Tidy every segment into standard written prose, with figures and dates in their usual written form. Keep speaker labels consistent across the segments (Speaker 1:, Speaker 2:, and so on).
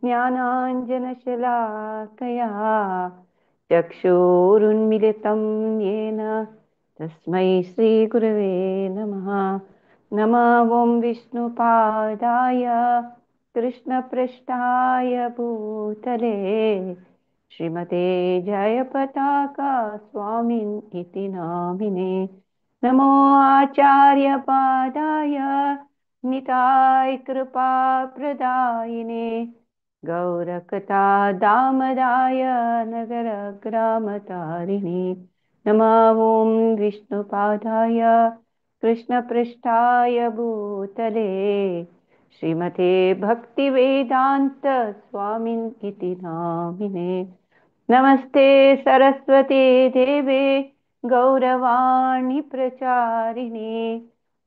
Speaker 1: ज्ञानाञ्जनशलाकया चक्षुरुन्मिलितं येन तस्मै श्रीगुरवे नमः। नमः ॐ विष्णुपादाय कृष्णपृष्ठाय भूतले श्रीमते जयपताका स्वामिन् इति नामिने। नमो आचार्यपादाय निताय कृपाप्रदायिने गौरकथा दामदाय नगरग्रामतारिणे। नमः ॐ विष्णुपादाय कृष्णपृष्ठाय भूतले श्रीमते भक्तिवेदान्त स्वामिन् इति नामिने। नमस्ते सरस्वती देवे गौरवाणी प्रचारिणे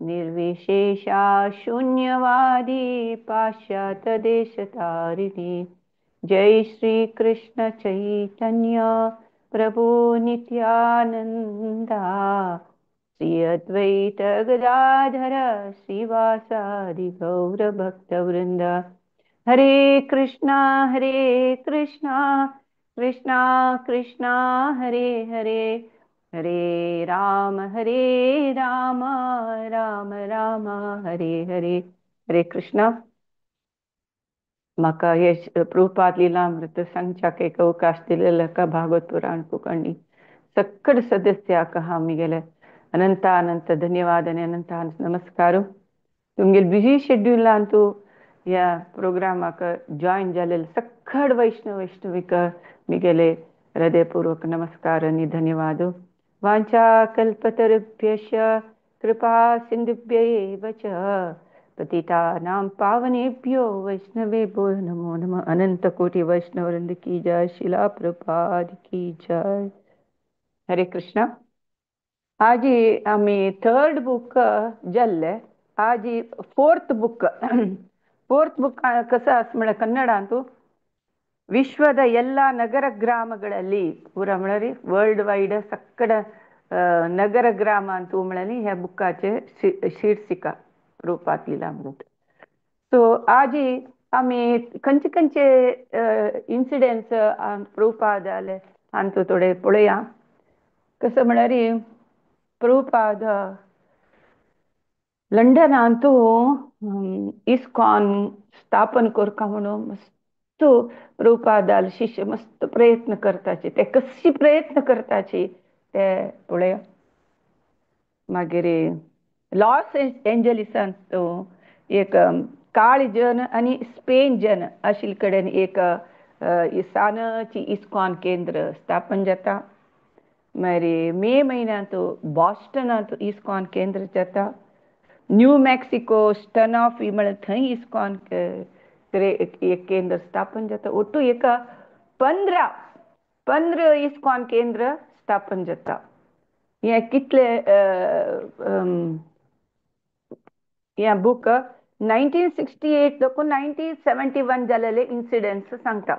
Speaker 1: निर्विशेषा शून्यवादी पाश्चात्यदेशतारिणे। जय श्री कृष्ण चैतन्य प्रभु नित्यानंदा श्री अद्वैत गदाधर श्रीवासादि गौर भक्तवृंद। हरे कृष्णा कृष्णा कृष्णा हरे हरे, हरे राम राम राम हरे हरे। हरे कृष्णा। म्हाका हे प्रभुपाद लीलामृत सांगच्याक एक अवकाश दिलेलो भागवत पुराण कोंकणी सक्कड सदस्याक हांव मिगेले अनंत अनंत धन्यवाद आनी अनंत अनंत नमस्कार। तुमगेले बिजी शेड्युलान तूं ह्या प्रोग्रामाक जॉयन जालेले सक्कड वैष्णव वैष्णविक मिगेले हृदयपूर्वक नमस्कार आनी धन्यवाद। वाञ्छा कल्पतरुभ्यश्च कृपा सिन्धुभ्य एव च पतितानां पावनेभ्यो वैष्णवेभ्यो नमो नमः। अनंत कोटि वैष्णव वृंद की जय, शिला प्रपाद की जय। हरे कृष्णा। आज आमी थर्ड बुक जाल्ले, आज फोर्थ बुक। फोर्थ बुक कसं आसा म्हळ्यार कन्नडांतू ವಿಶ್ವದ ಎಲ್ಲ ನಗರ ಗ್ರಾಮಗಳಲ್ಲಿ ಪೂರ म्हळ्यार वर्ल्ड वायड ಸಕ್ಕಡ ನಗರ ಗ್ರಾಮ ಅಂತ म्हळ्यार ह्या बुकाचे शीर्षिका रूपात लीलामृत। सो आजी आमी खंयचे खंयचे इन्सिडेंट्स प्रभुपाद जाले आमचो थोडे पळोवया। कसं म्हळ्यार प्रभुपाद लंडनांतू इस्कॉन स्थापन करका म्हणून मस्त प्रभुपादाल शिष्य मस्त प्रयत्न करताचे, ते कशी प्रयत्न करताचे ते पळोवया। मागीर लॉस एंजलिसांत एक काळी जन आनी स्पेन जन आशिल्ले कडेन एक सानची इस्कॉन केंद्र स्थापन जाता। मागीर मे म्हयन्यांत बॉस्टनांत इस्कॉन केंद्र जाता। न्यू मेक्सिको स्टनॉफ म्हळ्यार थंय इस्कॉन एक केंद्र स्थापन जाता। ಒಟ್ಟು एक 15 इस्कॉन केंद्र स्थापन जाता। हे कितले हे बुक 1968 देखून 1971 जालेले इन्सिडेंट्स सांगता।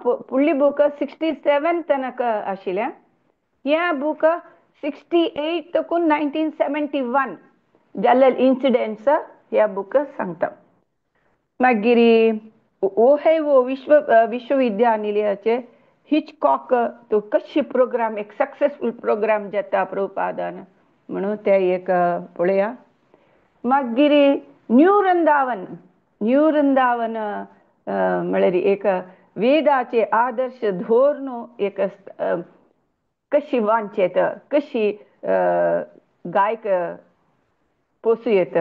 Speaker 1: फुडली बुक 67 तनक आशिल्लें, हे बुक 68 देखून 1971 जालेले इन्सिडेंट्स हे बुक सांगता। मागीर ओहायो विश्वविद्यानिलयाचे हिचकॉक तो कशी प्रोग्राम एक सक्सेसफुल प्रोग्राम जाता प्रभुपादान म्हणून ते एक पळोवया। मागीर न्यू वृंदावन, न्यू वृंदावन म्हळ्यार एक वेदाचे आदर्श धोरण एक कशी वांचेत, कशी गायक पोसूं येत,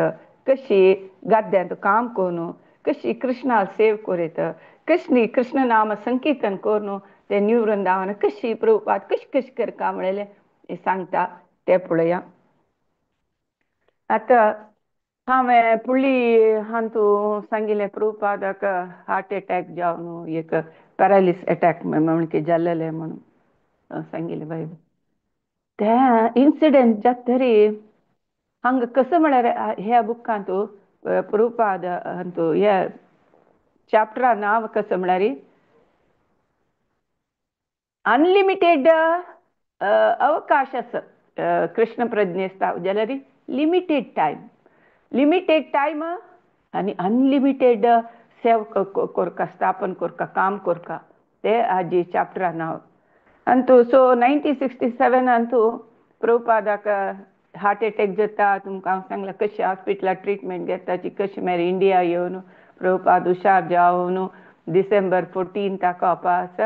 Speaker 1: कशी गाद्यांत काम करून, कशी कृष्णा सेव करूं येत, कशी कृष्ण नाम संकीर्तन करून ते न्यू वृंदावन कशी प्रभुपाद कशी कशी करका म्हणलें सांगता ते पळोवया। आतां हांवें फुडली हांतू सांगिल्लें प्रभुपादाक हार्ट एटॅक जावन एक पॅरालिस एटॅक म्हण की जाल्लेलें म्हणून सांगिल्लें बाय। ते इन्सिडेंट जातरी हांगा कसं म्हळ्यार ह्या बुकांत प्रभुपाद हांतू ह्या चॅप्टरा नांव कसं म्हळ्यार अनलिमिटेड अवकाश आसा कृष्ण प्रज्ञेस्ता जाल्यार लिमिटेड टायम, लिमिटेड टायम आनी अनलिमिटेड सेव कोरका, स्थापन कोरका, काम कोरका, ते आजी चॅप्टरा नांव. Antu so 1967 Antu प्रभुपादाक heart attack जाता. तुमकां हांव सांगलां कशें हॉस्पिटलांत ट्रिटमेंट घेताची, कशें मागीर इंडिया येवन प्रभुपाद हुशार जावन डिसेंबर 14 ताका वापस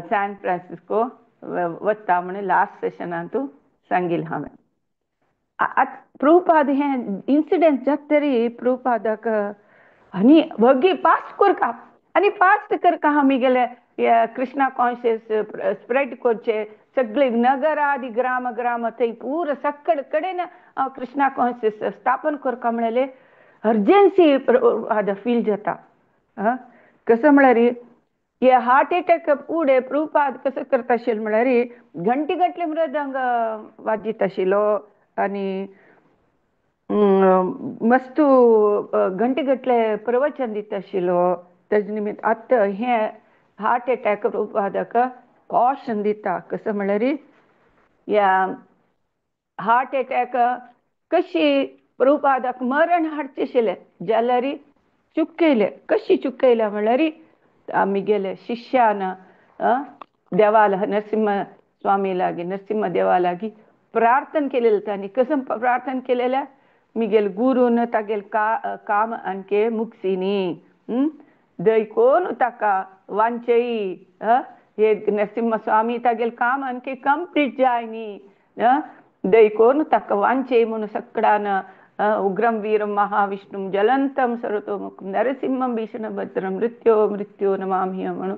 Speaker 1: सॅन फ्रांसिस्को वता म्हणून लास्ट सेशनांतू सांगिल्लें हांवें. आतां प्रभुपाद हें इन्सिडंट जाता तरी प्रभुपादाक आनी वगी फास्ट करका आनी फास्ट करका आमी गेले कृष्णा कॉन्शियस स्प्रेड करचे सगळे नगर आदी ग्राम ग्राम थंय पूर सगळे कडेन कृष्णा कॉन्शियस स्थापन करका म्हणले अर्जन्सी फील जाता. कसं म्हळ्यार हे हार्ट एटॅक फुडें प्रभुपाद कसो करता आशिल्लो म्हळ्यार घंटे गटले मृदंग वाजीत आशिल्लो आनी मस्तू घंटे गटले प्रवचन दिता आशिल्लो. तेजे निमित्त आतां हें हार्ट एटॅक प्रभुपादाक कॉशन दिता. कसं म्हळ्यार ह्या हार्ट एटॅक कशी प्रभुपादाक मरण हाडचें आशिल्लें जाल्यार चुकयलें. कशी चुकयलें म्हळ्यार आमी गेले शिष्यान देवाला नरसिंह स्वामी लागीं, नरसिंह देवा लागीं प्रार्थन केलेलें. तांणी कसं प्रार्थन केलेलें, मिगेल गुरून तागेल काम आणके मुगसिनी दय कोण ताका वांचई, हे नरसिंह स्वामी तागेल काम आणके कंप्लीट जाय न्ही, दय कोण ताका वांचई म्हणून सगळ्यान उग्रम वीरम महाविष्णुम जलंतम सर्वतोमुखम नरसिंहम भीषणभद्रम मृत्यो मृत्यो नमामि म्हणून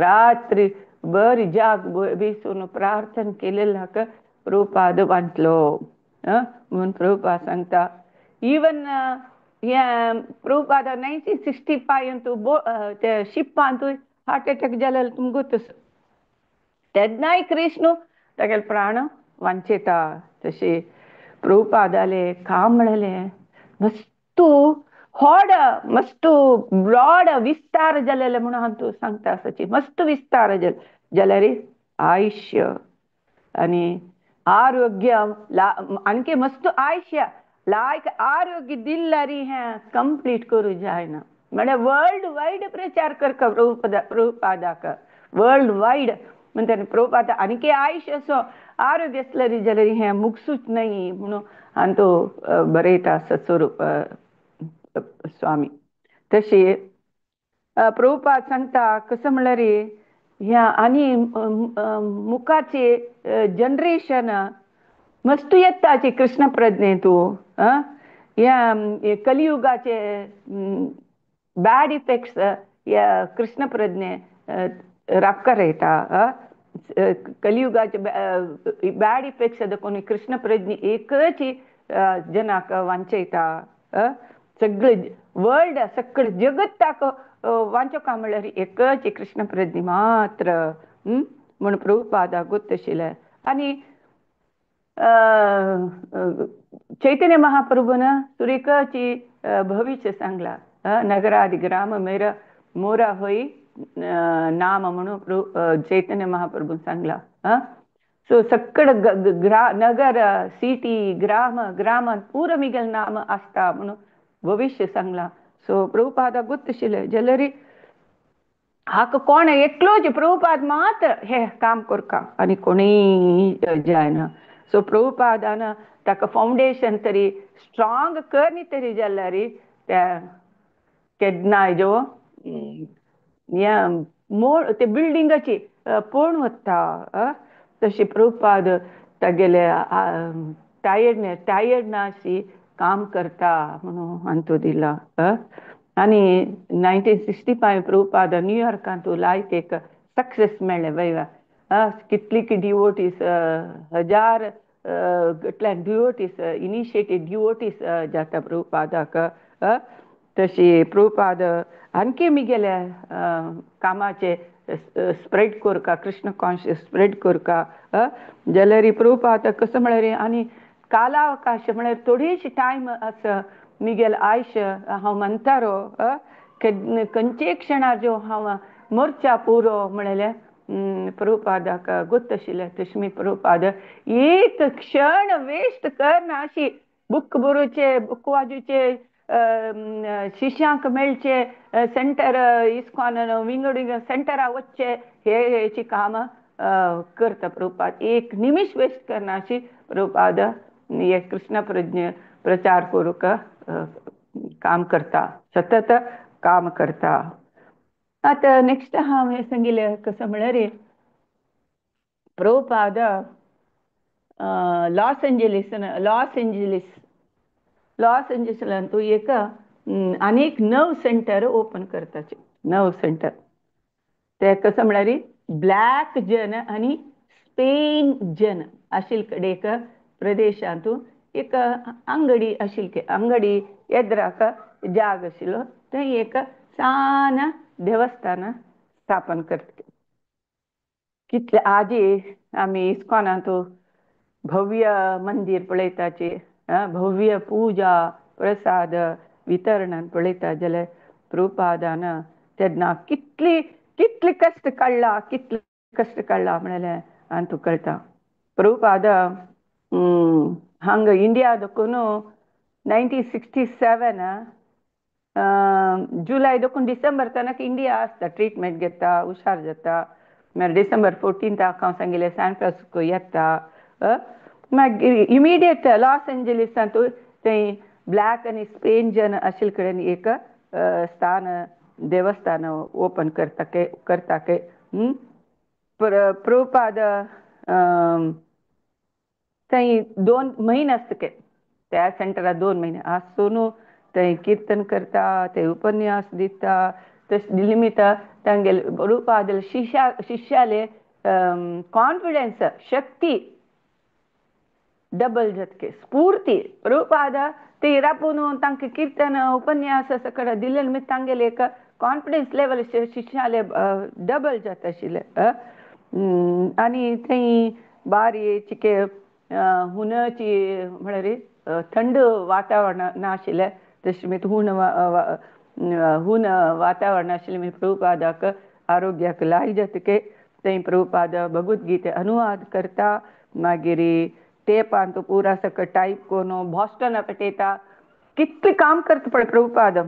Speaker 1: रात्री बरी जाग बेसून प्रार्थन केलेलं प्रभुपाद वांटलो. म्हणून प्रभुपाद सांगता इवन हें प्रभुपाद 1965 तूं ते शिपांत हार्ट एटॅक जालेलो तुमकां गोत, तेन्नाय कृष्ण तागेले प्राण वांचयता. तशें प्रभुपादाले काम म्हणलें मस्तू होड मस्तू ब्रॉड विस्तार जालेले म्हणून हांव तूं सांगता आसाची. मस्त विस्तार जाल्यार आयुष्य आनी आरोग्य आणखी मस्त आयुष्य लायक आरोग्य दिल्यार हें कंप्लीट करूं जायना. म्हळ्यार वर्ल्ड वायड प्रचार करका प्रभुपादाक, वर्ल्ड वायड म्हणटा प्रभुपाद आणखी आयुष्य असो आरोग्य आसल्यार जाल्यार हें मुगसूच न्हय म्हणून हांव तो बरयता सत्स्वरूप स्वामी. तशें प्रभुपाद सांगता कसं म्हळ्यार ह्या आनी मुखाचे जनरेशन मस्तू येताची कृष्ण प्रज्ञेंतू ह्या कलियुगाचे बॅड इफेक्ट्स ह्या कृष्ण प्रज्ञे राबकार येता. कलियुगाचे बॅड इफेक्ट्स कोणी कृष्ण प्रज्ञे एकच जनाक वांचयता. सगळे वर्ल्ड सगळे जगत ताका वांचो का म्हळ्यार एकच कृष्ण प्रज्ञे मात्र म्हूण प्रभुपादाक गोत आशिल्लें. आनी चैतन्य महाप्रभून सुरेकाची भविष्य सांगला, नगरादि ग्राम मेरा मोरा होई नाम म्हणून चैतन्य महाप्रभून सांगला. सो सगळं नगर सिटी ग्राम ग्रामात पूर मिगेल नाम आसता म्हणून भविष्य सांगला. सो प्रभुपादाक गोत आशिल्लें जाल्यार हाका कोण एकलोच प्रभुपाद मात्र हे काम करका आनी कोणीय जायना. सो प्रभुपादान ताका फावंडेशन तरी स्ट्रांग करनी तरी जाल्यार त्या केन्नाय जो मोड ते बिल्डिंगाची पळोवन वता. तशें प्रभुपाद तागेले टायर्ड टायर्ड ना अशी काम करता म्हणून हांतू दिला. आनी 1965 प्रभुपाद न्यूयॉर्कांत लायक एक सक्सेस मेळ्ळें वय, कितली की डिवोटीस हजार गटल्यान डिवोटीस इनिशिएटीव डिवोटीस जाता प्रभुपादाक. तशी प्रभुपाद आणखी मिगेल्या कामाचे स्प्रेड करका, कृष्ण कॉन्शियस स्प्रेड करका जाल्यार प्रभुपाद कसं म्हळ्यार आनी कालावकाश म्हळ्यार थोडीशी टायम आसा मिगेल आयुष्य हांव म्हणटारो खंयचे क्षणार जो हांव मोर्चा पुरो म्हणलें प्रभुपादाक गोत आशिल्लें. तशें मी प्रभुपाद एक क्षण वेस्ट करना अशी बुक बरोवचे, बुक वाजूचे, शिष्यांक मेळचे सेंटर इस्कॉन विंगड विंगड सेंटरा वचचे हे हेची काम करता प्रभुपाद. एक निमिष वेस्ट करना अशी प्रभुपाद हे कृष्ण प्रज्ञ प्रचार करूक काम करता, सतत काम करता. आतां नेक्स्ट हांव हें सांगिल्लें कसो म्हळ्यार Prabhupada Los Angeles Los Angeles लॉस एंजलिसांतू एक आनीक नव सेंटर ओपन करताचे. नव सेंटर ते कसं म्हळ्यार ब्लॅक जन आनी स्पेन जन आशिल्ले कडेन एक प्रदेशांतू एक अंगडी आशिल्ले, अंगडी एद्राक जाग आशिल्लो थंय एक सान देवस्थान स्थापन करता. कितले आजी आमी इस्कॉनांतू भव्य मंदिर पळयताचे, भव्य पुजा प्रसाद वितरण पळयता जाल्यार प्रभुपादान तेन्ना कितली कितले कश्ट काडला, कितले कश्ट काडला म्हणलें आनी तुका कळटा. प्रभुपाद हांगा इंडिया देखून 1967 जुलय देखून डिसेंबर तनक इंडिया आसता, ट्रिटमेंट घेता, हुशार जाता. मागीर डिसेंबर 14 हांव सांगिल्लें सॅन फ्रांसिस्को येता. मागीर इमिडिएट लॉस एंजलिसांत थंय ब्लॅक आनी स्पेन जन आशिल्ले कडेन एक स्थान देवस्थान ओपन करता करता. प्रभुपाद थंय 2 म्हयने आसता के त्या सेंटरार 2 म्हयने आसून थंय किर्तन करता, थंय उपन्यास दिता. तशें निमित्त तांगेले प्रभुपादाले शिष्याले कॉन्फिडन्स शक्ती डबल जातके, स्फूर्ती. प्रभुपाद ते राबून तांकां किर्तन उपन्यास सगळें दिलें निमित्त तांगेले एक कॉन्फिडन्स लेवल शिष्याले डबल जाता आशिल्लें. आनी थंय बारी चिके हुनाची म्हळ्यार थंड वातावरण नाशिल्लें, तशें मागीर हून हून वातावरण आशिल्लें. मागीर प्रभुपादाक आरोग्याक लाय जातके थंय प्रभुपाद भगवद्गीते अनुवाद करता. मागीर टेपांत पुरा सगळें टायप करून बॉस्टना पेटयता. कितलें काम करता पळय प्रभुपाद.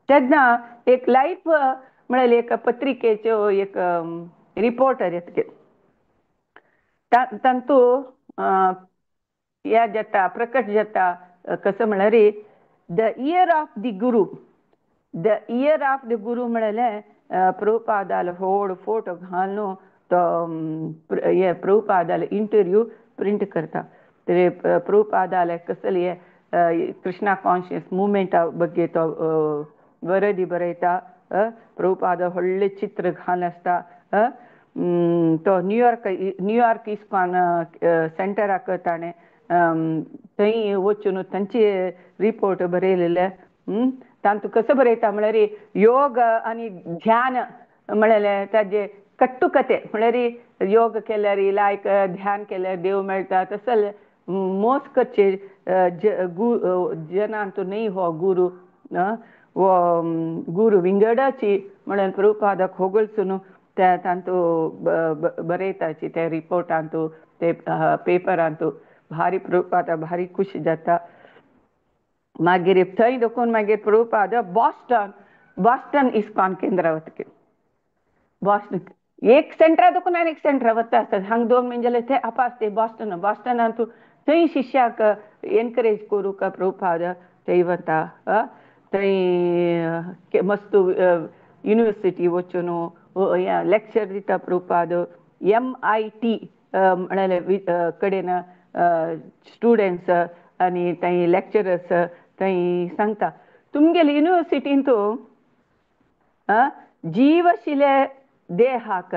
Speaker 1: तेन्ना एक लायफ म्हळ्यार एक पत्रिकेच्यो एक रिपोर्टर येता तांतू या जाता, प्रकट जाता. कसं म्हळ्यार the year of the guru, the year of the guru म्हळ्यार प्रभुपादालो व्हड फोटो घालून तो हे प्रभुपादालो इंटरव्यू प्रिंट करता. ते प्रभुपादाले कसले कृष्णा कॉन्शियस मुवमेंटा ಬಗ್ಗೆ तो वरदी बरयता. प्रभुपाद व्हडलें चित्र घालून आसता. तो न्यूयॉर्क न्यूयॉर्क इस्कॉन सेंटराक ताणें थंय वचून तांचे रिपोर्ट बरयलेले. तांतू कसो बरयता म्हळ्यार योग आनी ध्यान म्हळ्यार ताजे कट्टुकते म्हळ्यार योग केल्यार लायक ध्यान केल्यार देव मेळटा तसले मोस करचे जनांतू न्हय हो गुरू, हो गुरू विंगडाची म्हणून प्रभुपादाक होगळसून त्या तांतू बरयताची त्या रिपोर्टांतू ते पेपरांतू भारी प्रभुपाद भारी खुशी जाता. मागीर थंय देखून मागीर प्रभुपाद बॉस्टन बॉस्टन इस्कॉन केंद्रा वता. बॉस्टन एक सेंटरा देखून आनी एक सेंटरा वता आसता. हांगा 2 म्हयने जाल्यार ते आपास ते बॉस्टन बॉस्टनांतू थंय शिष्याक एनकरेज करूंक प्रभुपाद थंय वता. थंय मस्त युनिवर्सिटी वचून लेक्चर दिता प्रभुपाद. MIT म्हळ्यार कडेन स्टुडंट्स आनी थंय लेक्चरर्स थंय सांगता तुमगेले युनिवर्सिटींतू जीव आशिल्ले देहाक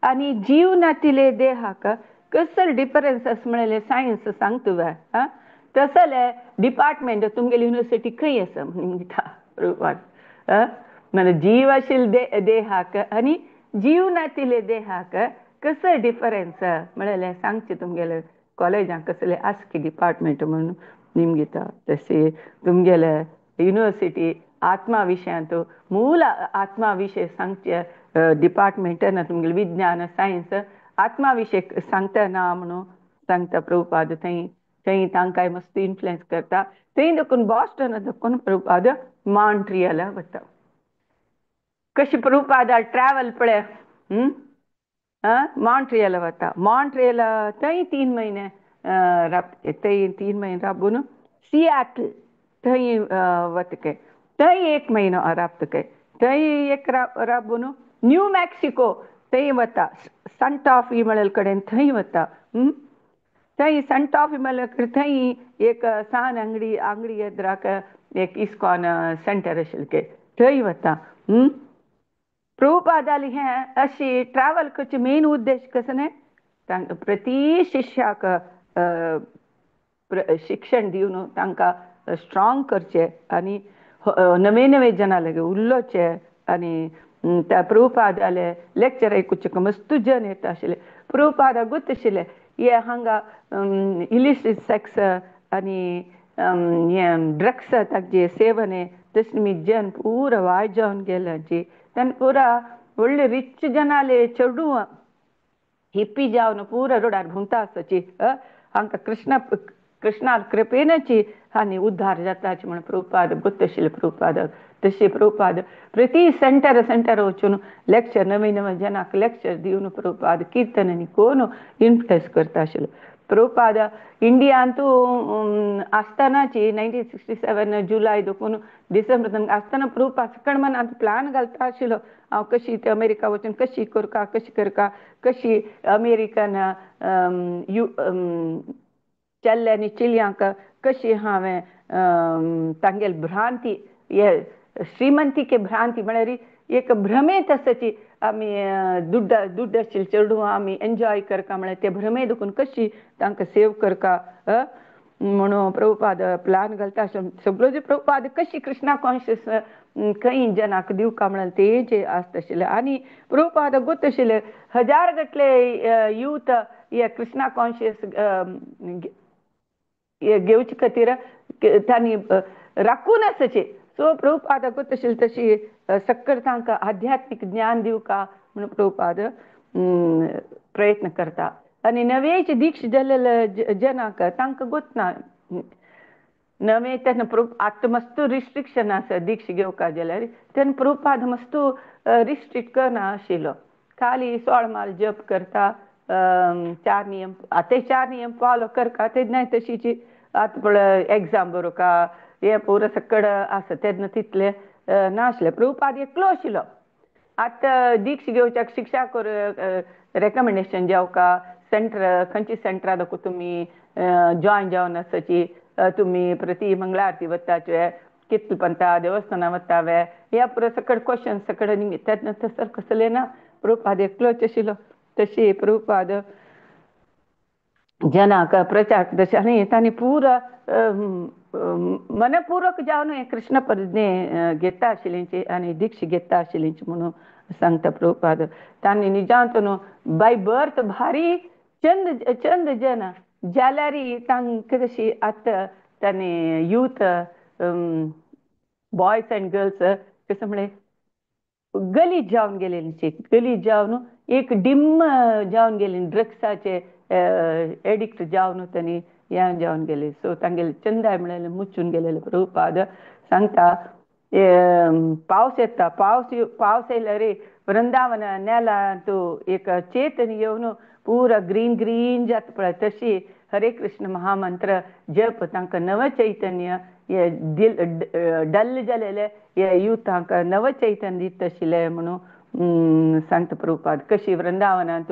Speaker 1: आनी जीव नातिले देहाक कसलो डिफरन्स आसा म्हळ्यार सायन्स सांगता वे तसले डिपार्टमेंट तुमगेली युनिवर्सिटी खंय आसा म्हणटा प्रभुपाद. म्हळ्यार जीव आशिल्ले देहाक आनी जीव नातिले देहाक कसो डिफरन्स म्हळ्यार सांगचें तुमगेले कॉलेजांत कसले आसकी डिपार्टमेंट म्हणून निमगिता. तशें तुमगेले युनिवर्सिटी आत्मा विशयांत मूल आत्मा विशय सांगचे डिपार्टमेंट ना तुमगेलें विज्ञान सायन्स आत्मा विशय सांगता ना म्हणून सांगता प्रभुपाद. थंय थंय तांकांय मस्त इन्फ्लुएन्स करता. थंय देखून बॉस्टन देखून प्रभुपाद मॉन्ट्रियला वता. कशी प्रभुपादा ट्रॅवल पळय. मॉन्ट्रियल वता. मॉन्ट्रियल थंय 3 म्हयने राबता. थंय 3 म्हयने राबून सियाटल थंय वता. थंय 1 म्हयनो राबता. थंय एक राबून न्यू मॅक्सिको थंय वता. संटाफी म्हळ्ळे कडेन थंय वता. थंय संटाफी म्हळ्ळे कडेन थंय एक सान अंगडी आंगडी एदराक एक इस्कॉन सेंटर आशिल्लें थंय वता. प्रभुपादाली हें अशी ट्रॅवल करचे मेन उद्देश कसो न्हय, तांकां प्रती शिष्याक शिक्षण दिवन तांकां स्ट्रॉंग करचें आनी नवे नवे जनां लागीं उलोवचें. आनी त्या प्रभुपादाले लेक्चर आयकुचें मस्त जन येता आशिल्ले. प्रभुपादाक गोत आशिल्ले हे हांगा इलिसीट सेक्स आनी हें ड्रग्स तांचे सेवन तशें मी जन पुरा वायट जावन गेल्याची. तेन्ना पुरा व्हडले रिच जनाले चेडूं हिप्पी जावन पुरा रोडार भोंवता आसची. हांकां कृष्णा कृष्णा कृपेनची आनी उद्धार जाताची म्हण प्रभुपाद गोत आशिल्ले प्रभुपादाक. तशें प्रभुपाद प्रती सेंटर सेंटर वचून लेक्चर नवे नवे जनाक लेक्चर दिवन प्रभुपाद किर्तन आनी कोण इन्फ्लुएन्स करता आशिल्लो. प्रभुपाद इंडियांतू आसतनाची 1967 जुलय देखून डिसेंबर तनक आसतना प्रभुपाद सकळ मनांत प्लान घालता आशिल्लो. हांव कशी ते अमेरिका वचून कशी करका कशी करका कशी अमेरिकन you चेल्ले आनी चेलयांक कशी हांवें तांगेली भ्रांती हे श्रीमंतीके भ्रांती म्हळ्यार एक भ्रमेत आसाची आमी दुड्ड दुड्ड आशिल्ले चेडूं आमी एन्जॉय करका म्हळ्यार ते भ्रमे देखून कशी तांकां सेव करका म्हणून प्रभुपाद प्लान घालता आशिल्लो. सगळ्यो जे प्रभुपाद कशी कृष्णा कॉन्शियस खंय जनाक दिवका म्हळ्यार ते जे आसता आशिल्ले. आनी प्रभुपाद गोत आशिल्ले हजार गटले यूथ हे कृष्णा कॉन्शियस घेवचे खातीर तांणी राखून आसाचे. सो प्रभुपादाक तशी तशी सक्कर तांकां आध्यात्मीक ज्ञान दिवका म्हणून प्रभुपाद प्रयत्न करता. आनी नवेच दीक्ष जाल्ले जनाक तांकां गोत ना नवे तेन्ना आतां मस्त रिस्ट्रिक्शन आसा दीक्ष घेवका जाल्यार तेन्ना प्रभुपाद मस्त रिस्ट्रिक्ट करना आशिल्लो. खाली 16 माल जप करता, 4 नियम आतां 4 नियम फॉलो करका तेन्ना तशीची आतां पळय एग्जाम बरोवका हे पुरो सकड आसा तेन्ना तितले नासले. प्रभुपाद एकलो आशिल्लो. आतां दीक्ष घेवच्याक शिक्षा कर रेकमेंडेशन जावका सेंटर खंयच्या सेंटरा दाखो तुमी जॉयन जावन आसाची, तुमी प्रति मंगळारती वताचे कितले पंता देवस्थाना वतावे ह्या पुरो सकड क्वेश्चन सकड तेन्ना तसर कसलें ना. प्रभुपाद एकलोच आशिल्लो. तशी प्रभुपाद जनाक प्रचार तशें आनी तांणी पुरा मनपूर्वक जावन हें कृष्ण प्रतिज्ञे घेता आशिल्लींची आनी दीक्ष घेता आशिल्लींची म्हणून सांगता प्रभुपाद. तांणी निजांत न्हू बाय बर्थ भारी चंद चंद जन जाल्यार तांकां तशी आतां तांणी यूथ बॉयज अँड गर्ल्स कसं म्हळें गली जावन गेलेली, गली जावन एक डिम्म जावन गेली ड्रग्साचे एडिक्ट जावन तांणी हें जावन गेले. सो तांगेले चंदाय म्हळ्यार मुचून गेलेले. प्रभुपाद सांगता पावस येता, पावस पावस येयल्यार वृंदावन नेलांत एक चेतन येवन पुरा ग्रीन ग्रीन जाता पळय तशी हरे कृष्ण महामंत्र जप तांकां नव चैतन्य हे दिल डल जालेले हे यूथांक नव चैतन्य दिता आशिल्ले म्हणून सांगता प्रभुपाद. कशी वृंदावनांत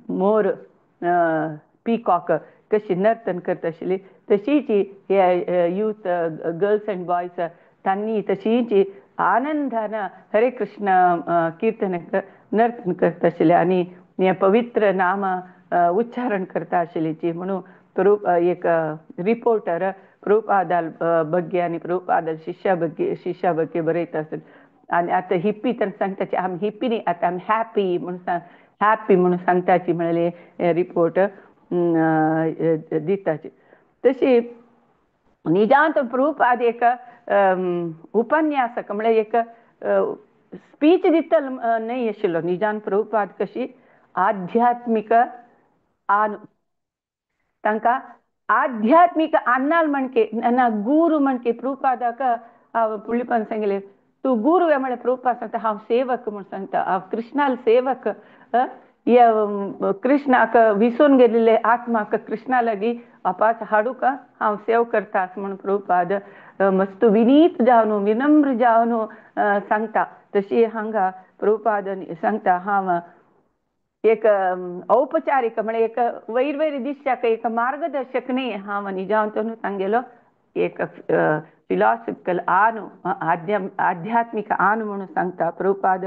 Speaker 1: मोर पिकॉक कशी नर्तन करता आशिल्ली तशीच हे यूथ गर्ल्स अँड बॉयज तांणी तशीच आनंदान हरे कृष्ण कीर्तन नर्तन करता आशिल्ले आनी हें पवित्र नाम उच्चारण करता आशिल्लीची म्हणून प्रभु एक रिपोर्टर प्रभुपादाल ಬಗ್ಗೆ आनी प्रभुपादाल शिष्या ಬಗ್ಗೆ शिष्या ಬಗ್ಗೆ बरयता आसत. आनी आतां हिप्पी तांकां सांगताची आमी हिप्पी न्ही आतां आमी हॅपी म्हणून सांग हॅपी म्हणून सांगताची म्हणलें रिपोर्ट दिताची. तशी निजांत प्रभुपाद एक उपन्यासक म्हळ्यार एक स्पीच दितलो न्हय आशिल्लो. निजान प्रभुपाद कशी आध्यात्मीक आन तांकां आध्यात्मिक अन्नाल म्हणके ना गुरु म्हणके प्रभुपादाक हांव पुळ्ळीपान सांगले तूं गुरु म्हळ्यार प्रभुपाद सांगता हांव सेवक म्हूण सांगता हांव कृष्णाल सेवक. कृष्णाक विसरून गेल्ले आत्माक कृष्णा लागीं वापास हाडूंक हांव सेव करता म्हणून प्रभुपाद मस्त विनीत जावन विनम्र जावन सांगता. तशी हांगा प्रभुपाद सांगता हांव एक औपचारीक म्हळ्यार एक वयर वयर दिसच्याक एक मार्गदर्शक न्ही हांव निजांतून तांगेलो एक फिलॉसॉफिकल आनु आध्यात्मीक आनु म्हणून सांगता प्रभुपाद.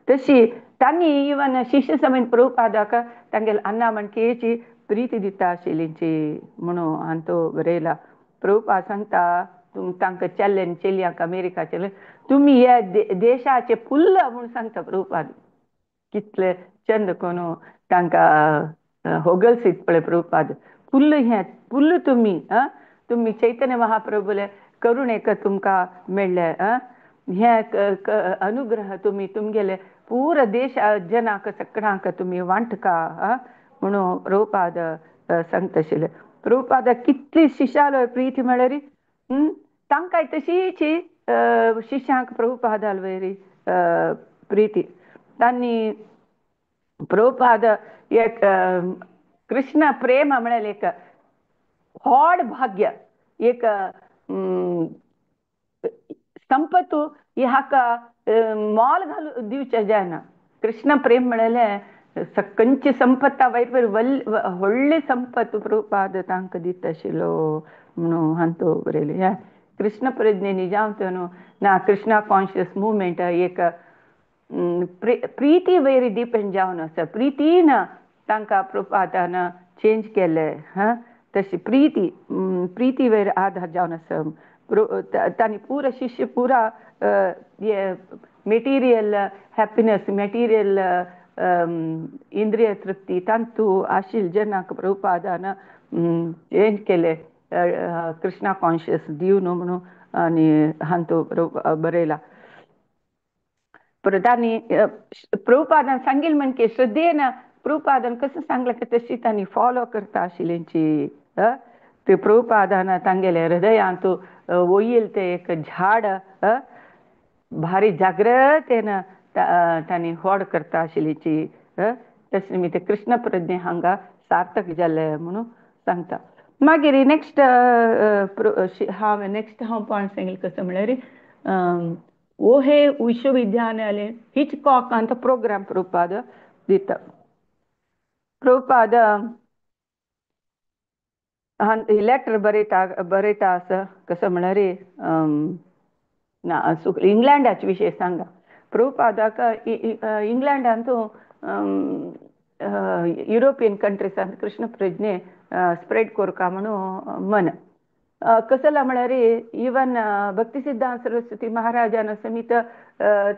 Speaker 1: तशी तांणी इवन शिष्य समेत प्रभुपादाक तांगेले अन्ना म्हणकेची प्रीती दिता आशिल्लीची म्हणून हांवें तो बरयला. प्रभुपाद सांगता तांकां चेल्ले आनी चेलयांक अमेरिका चेले तुमी ह्या देशाचे फुल्ल म्हूण सांगता प्रभुपाद. कितले चंद कोण तांकां होगलसीत पळय प्रभुपाद फुल्ल हें फुल्ल तुमी तुमी चैतन्य महाप्रभुले करुणेक तुमकां मेळ्ळें हें अनुग्रह तुमी तुमगेले पुरा देश जनाक सगळ्यांक तुमी वांटका म्हणून प्रभुपाद सांगता आशिल्ले. प्रभुपाद कितली शिष्यालो प्रीती म्हळ्यार तांकांय तशीच शिष्यांक प्रभुपादाल वयरी प्रीती. तांणी प्रभुपाद एक कृष्ण प्रेम म्हळ्यार एक व्हड भाग्य एक संपत्तू हाका मोल घालू दिवचें जायना. कृष्ण प्रेम म्हळ्यार सकंची संपत्ता वयर वयर व्हडली संपत्त प्रभुपाद तांकां दिता आशिल्लो म्हणून हांवें तो बरयलें. ह्या कृष्ण प्रज्ञे निजांत न्हू ना कृष्णा कॉन्शियस मुवमेंट एक प्रिती वयर डिपेंड जावन आसा. प्रितीन तांकां प्रभुपादान चेंज केलें हां तशी प्रिती प्रिती वयर आधार जावन आसा. तांणी पुरा शिष्य पुरा मटेरियल हॅपिनस मटेरियल इंद्रिय तृप्ती तांतू आशिल्ले जनाक प्रभुपादान चेंज केले कृष्णा कॉन्शियस दिवन म्हणून आनी हांतू बरयला. परत तांणी प्रभुपादान सांगिल्लें म्हणके श्रद्धेन प्रभुपादान कसं सांगलें की तशी तांणी फॉलो करता आशिल्ल्यांची. ते प्रभुपादान तांगेले हृदयांत वोयल ते एक झाड भारी जाग्रतेन तांणी व्हड करता आशिल्ल्याची. तशें निमित्त कृष्ण प्रज्ञे हांगा सार्थक जालें म्हणून सांगता. मागीर नेक्स्ट हांव नेक्स्ट हांव पॉयंट सांगले कसो म्हळ्यार ओहे विश्वविद्यालय हिचकॉक अंत प्रोग्राम प्रभुपाद दिता. प्रभुपाद लेटर बरयता बरयता आसा कसो म्हळ्यार ना इंग्लंडाचे विशय सांगा. प्रभुपादाक इंग्लंडांत युरोपियन कंट्रीसान कृष्ण प्रज्ञे स्प्रेड कोरका म्हणून मन कसला म्हळ्यार इवन भक्ती सिद्धांत सरस्वती महाराजान समेत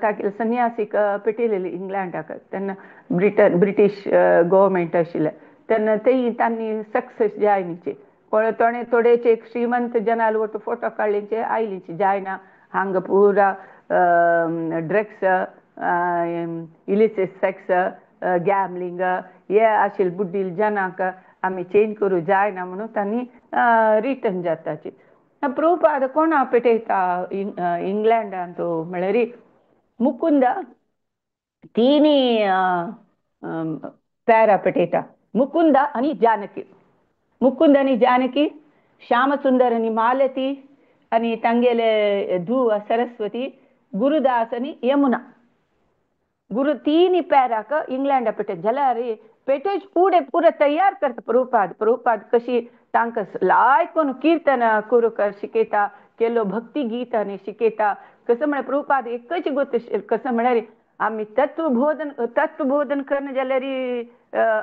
Speaker 1: तागेले संन्यासीक पेटयलेले इंग्लंडाक तेन्ना ब्रिटन ब्रिटीश गव्हर्मेंट आशिल्लें तेन्ना तेय तांणी सक्सेस जायनीचे कोणे थोडेचे एक श्रीमंत जनाल ಒಟ್ಟು फोटो काडलेचे आयलीचे जायना हांगा पुरा ड्रग्स इलिसिट सेक्स गॅमलिंग हे आशिल्ले बुड्डील जनाक आमी चेंज करूं जायना म्हणून तांणी रिटर्न जाताची. प्रभुपाद कोणा पेटयता इंग्लंडांत म्हळ्यार मुकुंद तिनी पेरा पेटयता मुकुंद आनी जानकी. मुकुंद आनी जानकी श्यामसुंदर आनी मालती आनी तांगेले धूव सरस्वती गुरुदास आनी यमुना गुरु तिनी पेराक इंग्लंडा पेटयता जाल्यार पेटेज पुढे पुरा तयार करता प्रभुपाद. प्रभुपाद कशी तांकां लायक कोण कीर्तन करूंक शिकयता केलो भक्ती गीत आनी शिकयता. कसं म्हळ्यार प्रभुपाद एकच गोत कसं म्हळ्यार आमी तत्वबोधन तत्वबोधन करणं जाल्यार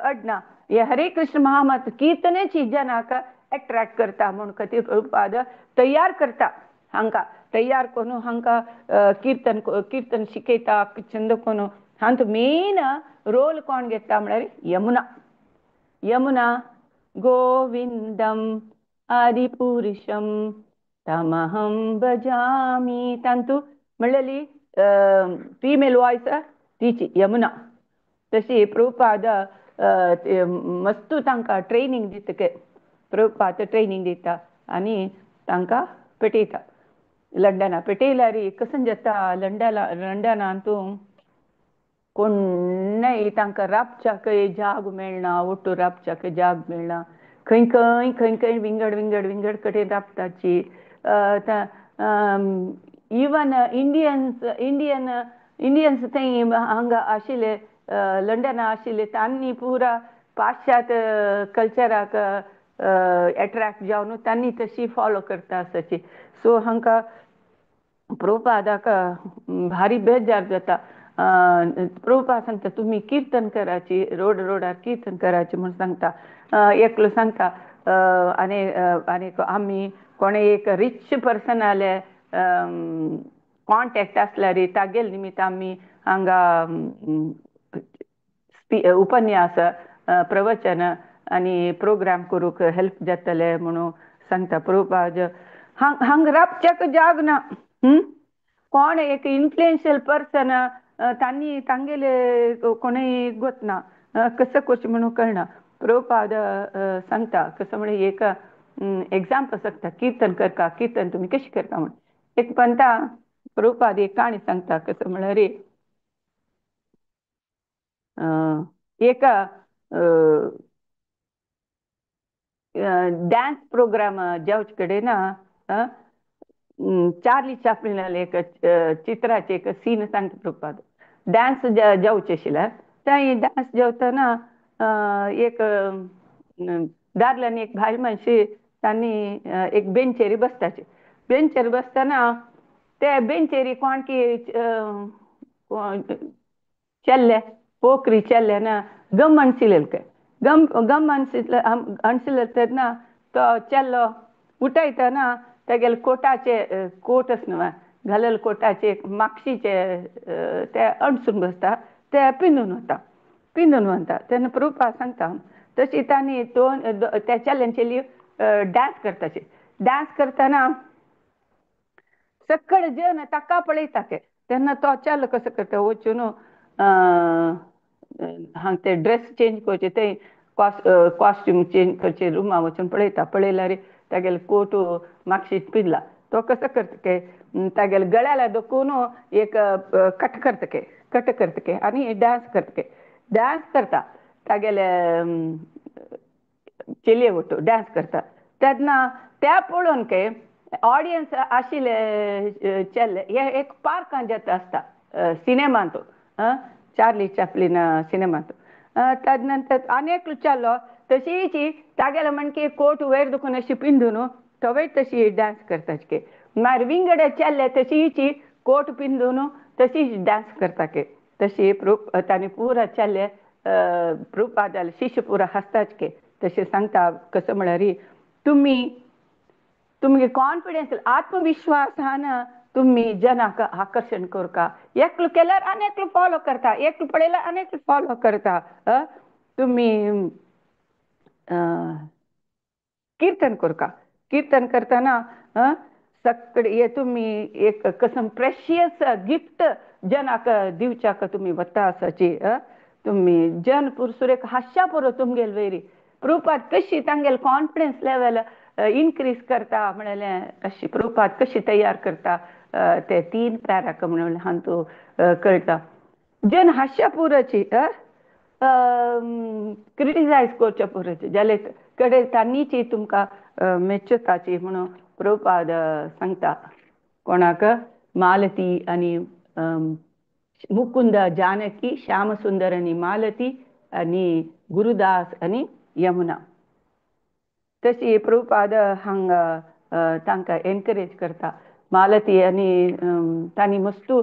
Speaker 1: अडना हे हरे कृष्ण महामंत्र कीर्तनेची जनाक एट्रॅक्ट करता म्हूण खातीर प्रभुपाद तयार करता हांकां तयार करून हांकां कीर्तन कीर्तन शिकयता छंद करून. हांतू मेन रोल कोण घेता म्हळ्यार यमुना. यमुना गोविंदम आदिपुरुषम तमहं भजामि तांतू म्हणलेली फिमेल वॉयस तिची यमुना. तशी प्रभुपाद मस्तू तांकां ट्रेनींग दितके प्रभुपाद ट्रेनींग दिता आनी तांकां पेटयता लंडना. पेटयल्यार कशें जाता लंडनांत तूं कोणय तांकां राबच्याकय जाग मेळना, ओट्टू राबच्याक जाग मेळना. खंय खंय खंय खंय विंगड विंगड विंगड कडेन राबताची. इवन इंडियन्स इंडियन इंडियन्स थंय हांगा आशिल्ले लंडना आशिल्ले तांणी पुरा पाश्चात्य कल्चराक एट्रॅक्ट जावन तांणी तशी फॉलो करता आसाची. सो हांकां प्रभुपादाक भारी बेजार जाता. प्रभुपाद सांगता तुमी किर्तन कराची, रोड रोडार कीर्तन कराची म्हूण सांगता. एकलो सांगता आनी आनी आमी कोणे एक रिच पर्सनाले कॉन्टेक्ट आसल्यार तागेले निमित्त आमी हांगा उपन्यास प्रवचन आनी प्रोग्राम करूंक हेल्प जातले म्हणून सांगता प्रभुपाद. हांगा राबच्याक जाग ना. कोण एक इन्फ्लुएन्शियल पर्सन तांणी तांगेले कोणूय गोतना कसं करचें म्हणून कळना. प्रभुपाद सांगता कसं म्हळ्यार एक एग्जाम्पल सांगता कीर्तन करता, कीर्तन तुमी कशें करता म्हूण. एक पंता प्रभुपाद एक काणी सांगता कसं म्हळ्यार एक डान्स प्रोग्राम जावचे कडेन चार्ली चॅपलिनाले एक चित्राचे एक सीन सांगता प्रभुपाद. डान्स जावचे आशिल्ले थंय डान्स जेवतना एक दादल्यान एक भायल मनशी तांणी एक बेंचेरी बसताची. बेंचेर बसतना ते बेंचेरी कोण की चल्ले पोकरी चल्ले ना गम अणसिलें, गम गम अणसिले तेन्ना तो चेल्लो उठयतना तेगेले कोटाचे कोट आसा न्हू घालेले कोटाचे मागशीचे ते अणसून बसता, ते पिंदून वता, पिंदून वता. तेन्ना प्रभुपाद सांगता तशी तांणी दोन त्या चेल्यान चेली डान्स करताची. डान्स करतना सकळ जन ताका पळयता ते तेन्ना तो चेलो कसो करता वचून हांगा ते ड्रेस चेंज करचे ते कॉस्ट्यूम चेंज करचे रुमा वचून पळयता. पळयल्यार तागेले कोट मागशीत पिंदला. तो कसो करता के तागेले गळ्याला दोखून एक कट करता के, कट करता के आनी डान्स करता के. डान्स करता तागेले चेलये वटू डान्स करता तेन्ना त्या पळोवन के ऑडियन्स आशिल्ले चेल्ले हे एक पार्कान जाता आसता सिनेमांत, चार्ली चॅपलिन सिनेमांत. तदनंतर आनी एकलो चेलो तशीच तागेले म्हणकी कोट वयर दुखून अशी पिंदून तोवूय तशी डान्स करता के. मागीर विंगड चेल्ले तशीच कोट पिंदून तशीच डान्स करता के. तशी तांणी पुरा चेल्ले प्रभुपादाले शिष्य पुरा हांसताच के. तशें सांगता कसं म्हळ्यार तुमी तुमगे कॉन्फिडन्स आत्मविश्वासान तुमी जनाक आकर्शण करका. एकलो केल्यार आनी एकलो फॉलो करता, एकलो पळयल्यार आनी एकलो फॉलो करता. तुमी कीर्तन करका. कीर्तन करतना सगळे हे तुमी एक कसम प्रेशियस गिफ्ट जनाक दिवच्याक तुमी वता आसाची. तुमी जन पुरसुरेक हांसच्या पुरो तुमगेले वयरी. प्रभुपाद कशी तांगेले कॉन्फिडन्स लेवल इनक्रीज करता म्हणलें अशी प्रभुपाद कशी तयार करता ते तीन पॅराक म्हणून हांतू कळटा. जन हांसच्या पुरोची क्रिटिसायज करच्या पुरोची जाल्यार कडे तांणीची तुमकां मेच्चताची म्हणून प्रभुपाद सांगता. कोणाक मालती आनी मुकुंद जानकी, श्यामसुंदर आनी मालती आनी गुरुदास आनी यमुना. तशी प्रभुपाद हांगा तांकां एनकरेज करता. मालती आनी तांणी मस्तू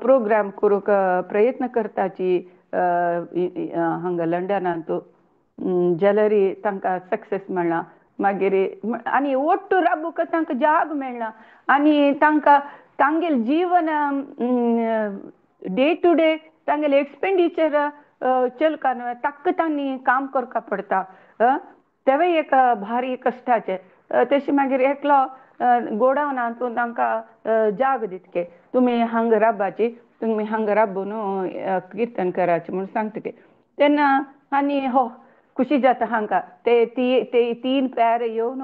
Speaker 1: प्रोग्राम करूंक प्रयत्न करताची हांगा लंडनांत जाल्यार तांकां सक्सेस मेळना. मागीर आनी ओट्टू राबूंक तांकां जाग मेळना आनी तांकां तांगेलें जीवन डे टू डे तांगेलें एक्सपेंडिचर चलका न्हय ताका तांणी काम करपाक पडटा. तेवूय एक भारी कश्टाचें. तशें मागीर एकलो गोडावनांत तांकां जाग दितके तुमी हांगा राबाची, तुमी हांगा राबून किर्तन कराचें म्हूण सांगता. तेन्ना आनी हो खुशी जाता हांकां ते ती ते 3 पेर येवन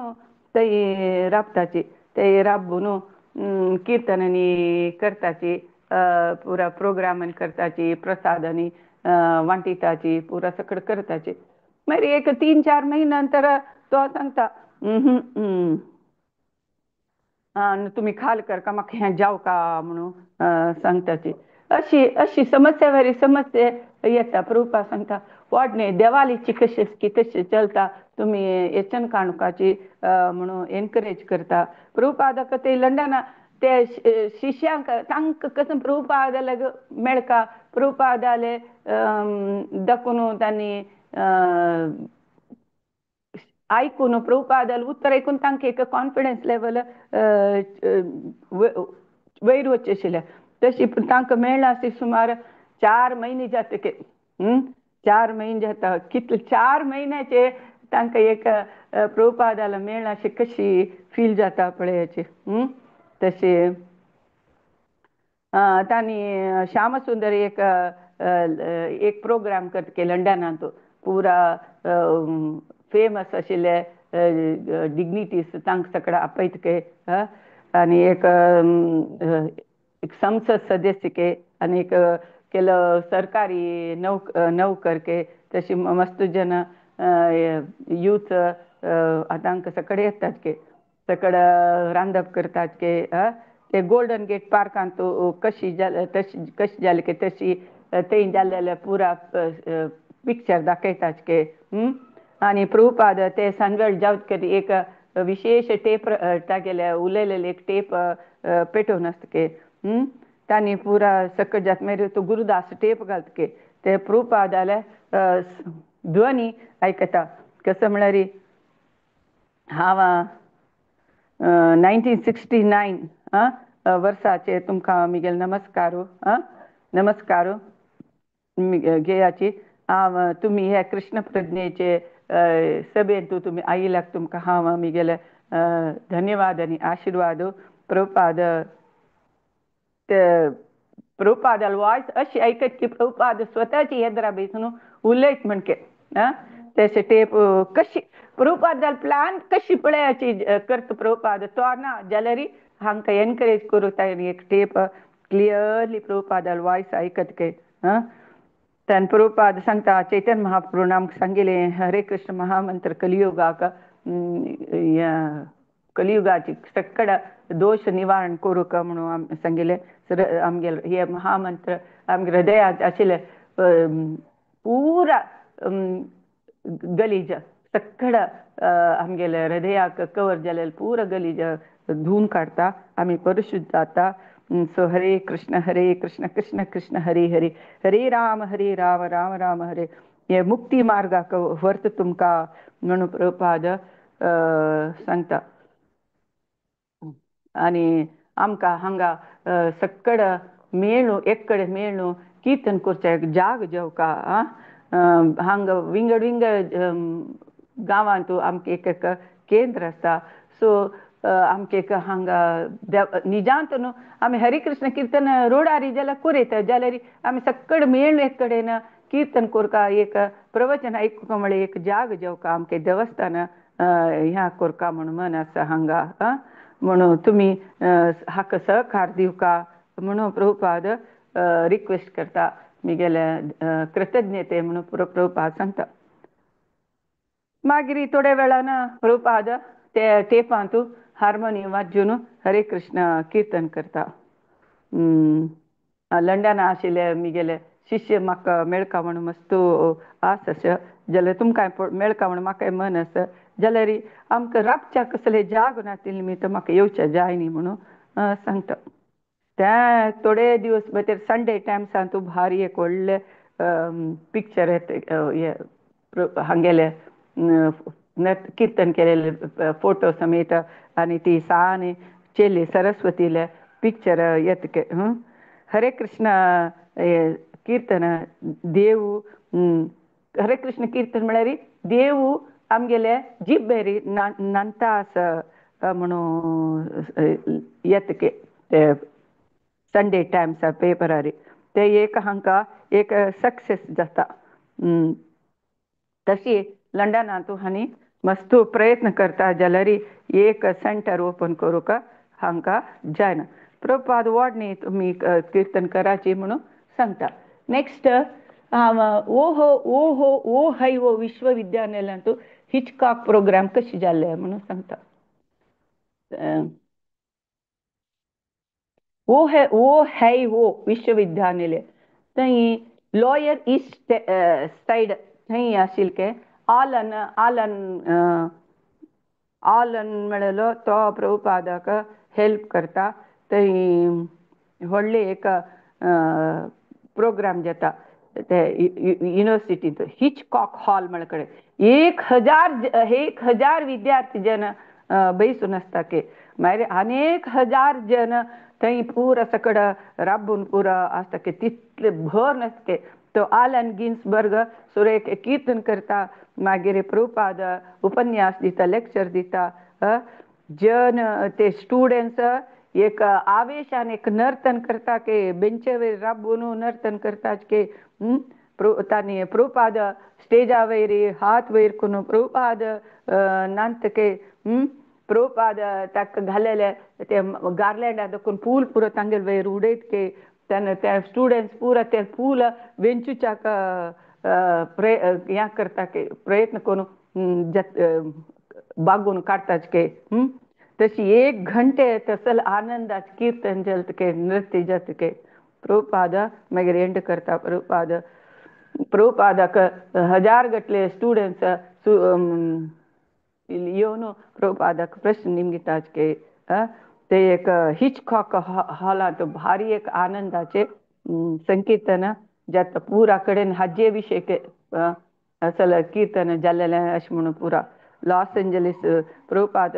Speaker 1: ते राबताची ते राबून किर्तनांनी करताची पुरा प्रोग्रामान करताची प्रसादांनी वांटिताची पुरा सगळं करताची. मागीर एक 3-4 महिने नंतर तो सांगता तुमी खाल कर का म्हाका हें जावं का म्हणून सांगताची. अशी अशी समस्या वरी समस्या येता. प्रभुपाद सांगता वाडणे देवालीची कशी की तशी चलता तुमी येचन काणकाची म्हणून एनकरेज करता. प्रभुपादाक ते लंडना ते शिष्यांक तांकां कसं प्रभुपादाले मेळका प्रभुपादाले दाखोवन तांणी आयकून प्रभुपादाले उत्तर आयकून तांकां एक कॉन्फिडन्स लेवल वयर वचचें आशिल्लें. तशी तांकां मेळना आसली सुमार 4 म्हयने जातकीर 4 म्हयने जाता कितले 4 म्हयन्याचे तांकां एक प्रभुपादाला मेळना अशी कशी फील जाता पळयाची. तशें तांणी श्यामसुंदर एक एक प्रोग्राम करता लंडनांत पुरा फेमस आशिल्ले डिग्निटीज तांकां सगळें आपयता आनी एक एक संसद सदस्य के आनी एक केलो सरकारी नोकर के तशी मस्त जन यूथ तांकां सगळे येतात के सगळं रांदप करतात के ते गोल्डन गेट पार्कांत कशी जाले तशी कशी जाले की तशी थंय जाल्लेले पुरा पिक्चर दाखयतात के. आनी प्रभुपाद ते सांजवेळ जावत एक विशेष टेप तागेले उलयलेले एक टेप पेटोवन आसता के. तांणी पुरा सकट जात मागीर तो गुरुदास टेप घालता के ते प्रभुपादाले ध्वनी आयकता. कसं म्हळ्यार हांव 1969 वर्साचे तुमकां मिगेल नमस्कार नमस्कार घेयाची. हांव तुमी हे कृष्ण प्रज्ञेचे सभेंत तुमी आयिल्ल्याक तुमकां हांव मिगेले धन्यवाद आनी आशिर्वाद. प्रभुपाद प्रभुपादाल वॉयस अशी आयकत की प्रभुपाद स्वताची येद्रा बेसून उलयत म्हणके तशें टेप कशी प्रभुपादाल प्लान कशी पळयाची करता प्रभुपाद तो ना जाल्यार हांकां एनकरेज करूं तांणी एक टेप क्लियरली प्रभुपादाल वॉयस आयकत के. तांणी प्रभुपाद सांगता चैतन्य महाप्रभून आमकां सांगिल्लें हरे कृष्ण महामंत्र कलियुगाक कलियुगाची सगळं दोश निवारण करूंक म्हणून आम सांगिल्लें. आमगेले हे महामंत्र आमगे हृदयात आशिल्ले पुरा गलीज सगळं आमगेले हृदयाक कवर जालेले पुरा गलीज धुवून काडटा आमी परिशुद्ध जाता. सो हरे कृष्ण कृष्ण कृष्ण हरे हरे हरे राम राम राम हरे. हे मुक्ती मार्गाक व्हरता तुमकां म्हणून प्रभुपाद सांगता. आनी आमकां हांगा सगळं मेळून एक कडेन मेळून कीर्तन करचें एक जाग जेवका हांगा विंगड विंगड गांवांत आमकां एक एक केंद्र आसा. सो आमकां एक हांगा निजांत न्हू आमी हरे कृष्ण कीर्तन रोडारी जाल्यार कोरयता जाल्यार आमी सगळे मेळून एक कडेन कीर्तन कोरका एक प्रवचन आयकुका म्हळ्यार एक जाग जेवका आमकां देवस्थान ह्या कोरका म्हणून मन आसा हांगा म्हणून तुमी हाका सहकार दिवका म्हणून प्रभुपाद रिक्वेस्ट करता मिगेले कृतज्ञते म्हणून प्रभुपाद सांगता. मागीर थोड्या वेळान प्रभुपाद ते टेपांत हार्मोनियम वाजून हरे कृष्ण कीर्तन करता. लंडना आशिल्ले मिगेले शिष्य म्हाका मेळका म्हणून मस्त आस अशें जाल्यार तुमकां मेळका म्हणून म्हाकाय मन आसा जाल्यार आमकां राबच्या कसले जाग नातिल्ले निमित्त म्हाका येवचें जाय न्ही म्हणून सांगता. त्या थोडे दिवस भितर संडे टायम्सान तूं भारी एक व्हडलें पिक्चर येता हांगेले कीर्तन केलेले फोटो समेत आनी ती सान चेली सरस्वतीले पिक्चर येता. हरे कृष्ण कीर्तन देव हरे कृष्ण कीर्तन म्हळ्यार देव आमगेले जिब्बेरी नांता आसा म्हणून येता ते संडे टायम्सा पेपरार ते एक हांकां एक सक्सेस जाता. तशी लंडनांतू हांणी मस्त प्रयत्न करता जाल्यार एक सेंटर ओपन करूंक हांकां जायना. प्रभुपाद वाडणी तुमी कीर्तन कराची म्हणून सांगता. नेक्स्ट ओ हो ओ हो ओ हाय ओ विश्वविद्यालयांतू हिचकॉक प्रोग्राम कशी जाल्ले म्हणून सांगता. ओ है ओ है ओ विश्वविद्यालय थंय लॉयर ईस्ट सायड थंय आशिल्ले आलन आलन आलन मेळलो तो प्रभुपादाक हेल्प करता. थंय व्हडले एक प्रोग्राम जाता ते युनिवर्सिटींत हिचकॉक हॉल म्हळ्या कडेन 1000 विद्यार्थी जन बैसून आसता की मागीर अनेक हजार जन थंय पुरा सकड राबून पुरा आसता की तितले भर नासता. तो आलन गिन्सबर्ग सुरेख कीर्तन करता, मागीर प्रभुपाद उपन्यास दिता, लेक्चर दिता. जन ते स्टुडंट्स एक आवेशान एक नर्तन करता की बेंचेर राबून नर्तन करता की तांणी प्रभुपाद स्टेजा वयर हात वयर करून प्रभुपाद नांत के प्रभुपाद ताका घालेले ते गार्लँडा दाखोवन फूल पुरो तांगेले वयर उडयत के तेन्ना ते स्टुडंट्स पुरा ते फूल वेंचुच्याक हें करता की प्रयत्न करून बागोवन काडटात के. तशी 1 घंटे तसल आनंदाचे कीर्तन जाता के नृत्य जाता के. प्रभुपाद मागीर एंड करता. प्रभुपाद प्रभुपादाक हजार गटले स्टुडंट्स येवन प्रभुपादाक प्रश्न निमगितात के. ते एक हिचकॉक हॉलांत भारी एक आनंदाचे संकीर्तन जाता पुरा कडेन हाजे विशय असल कीर्तन जाल्लेलें अशें म्हणून पुरा लॉस एंजलीस प्रभुपाद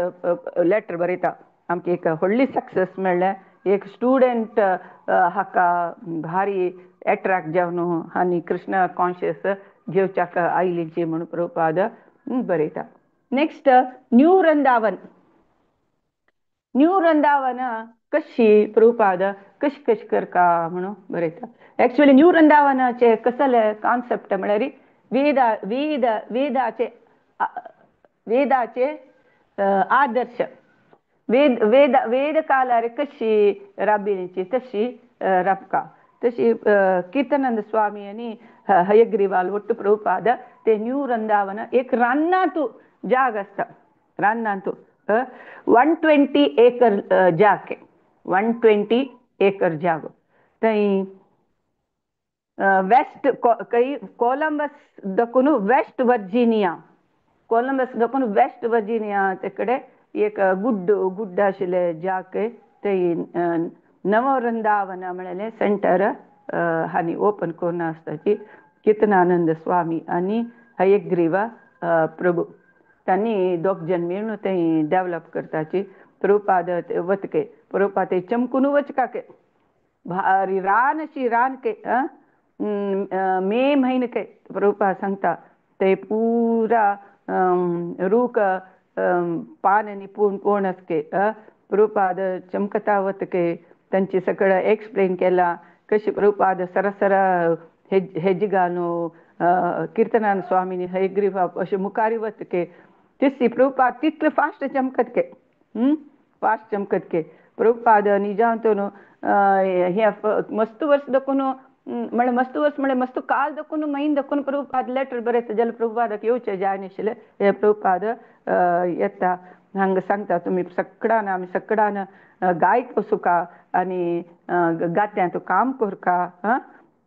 Speaker 1: लेटर बरयता आमकां एक व्हडली सक्सेस मेळ्ळें. एक स्टुडंट हाका भारी एट्रॅक्ट जावन आनी कृष्ण कॉन्शियस घेवच्याक आयलीची म्हणून प्रभुपाद बरयता. Next new Vrindavan. New Vrindavan कशी प्रभुपाद कशी कशी करका म्हणून बरयता. एक्चुअली न्यू वृंदावनाचे कसले कॉन्सेप्ट म्हळ्यार वेदा वेद वेदाचे वेदाचे आदर्श वेद वेद वेद कालार कशी राबिणीची तशी राबका तशी कीर्तनंद स्वामी आनी हयग्रीवाल ಒಟ್ಟು ಪ್ರಭುಪಾದ ते न्यू वृंदावन एक रान्नांतू जाग आसता रान्नांतू 120 एकर जाग 120 एकर जागो थंय वेस्ट कई कोलंबस दखून वेस्ट वर्जिनिया कोलंबस दखून वेस्ट वर्जिनिया ते कडेन एक गुड्ड गुड्ड आशिल्ले जाग थंय नववृंदावन म्हणलें सेंटर हांणी ओपन करून आसताची कीर्तनानंद स्वामी आनी हयग्रीव प्रभू तांणी दोग जण मेळून थंय डेवलप करताची. प्रभुपाद वतके प्रभुपाद ते चमकून वचकाके भारी रान अशी रान के मे म्हयने के प्रभुपाद सांगता ते पुरा रूख पान आनी पूण पूण आसके प्रभुपाद चमकता वतके तांचे सगळें एक्सप्लेन केलां कशें प्रभुपाद सरसर हेज घालून कीर्तनान स्वामीनी हयग्रीव अशें मुखारी वतके तिसरी प्रभुपाद तितले फास्ट चमकत के फास्ट चमकत के. प्रभुपाद निजांतून हें मस्त वर्स दखून म्हळ्यार मस्त वर्स म्हळ्यार मस्त काल दखून मैन दखून प्रभुपाद लेटर बरयता जाल्यार प्रभुपादाक येवचें जाय नाशिल्लें. हे प्रभुपाद येता हांगा सांगता तुमी सगळ्यान आमी सगळ्यान गायक बसूका आनी गात्यांत काम करका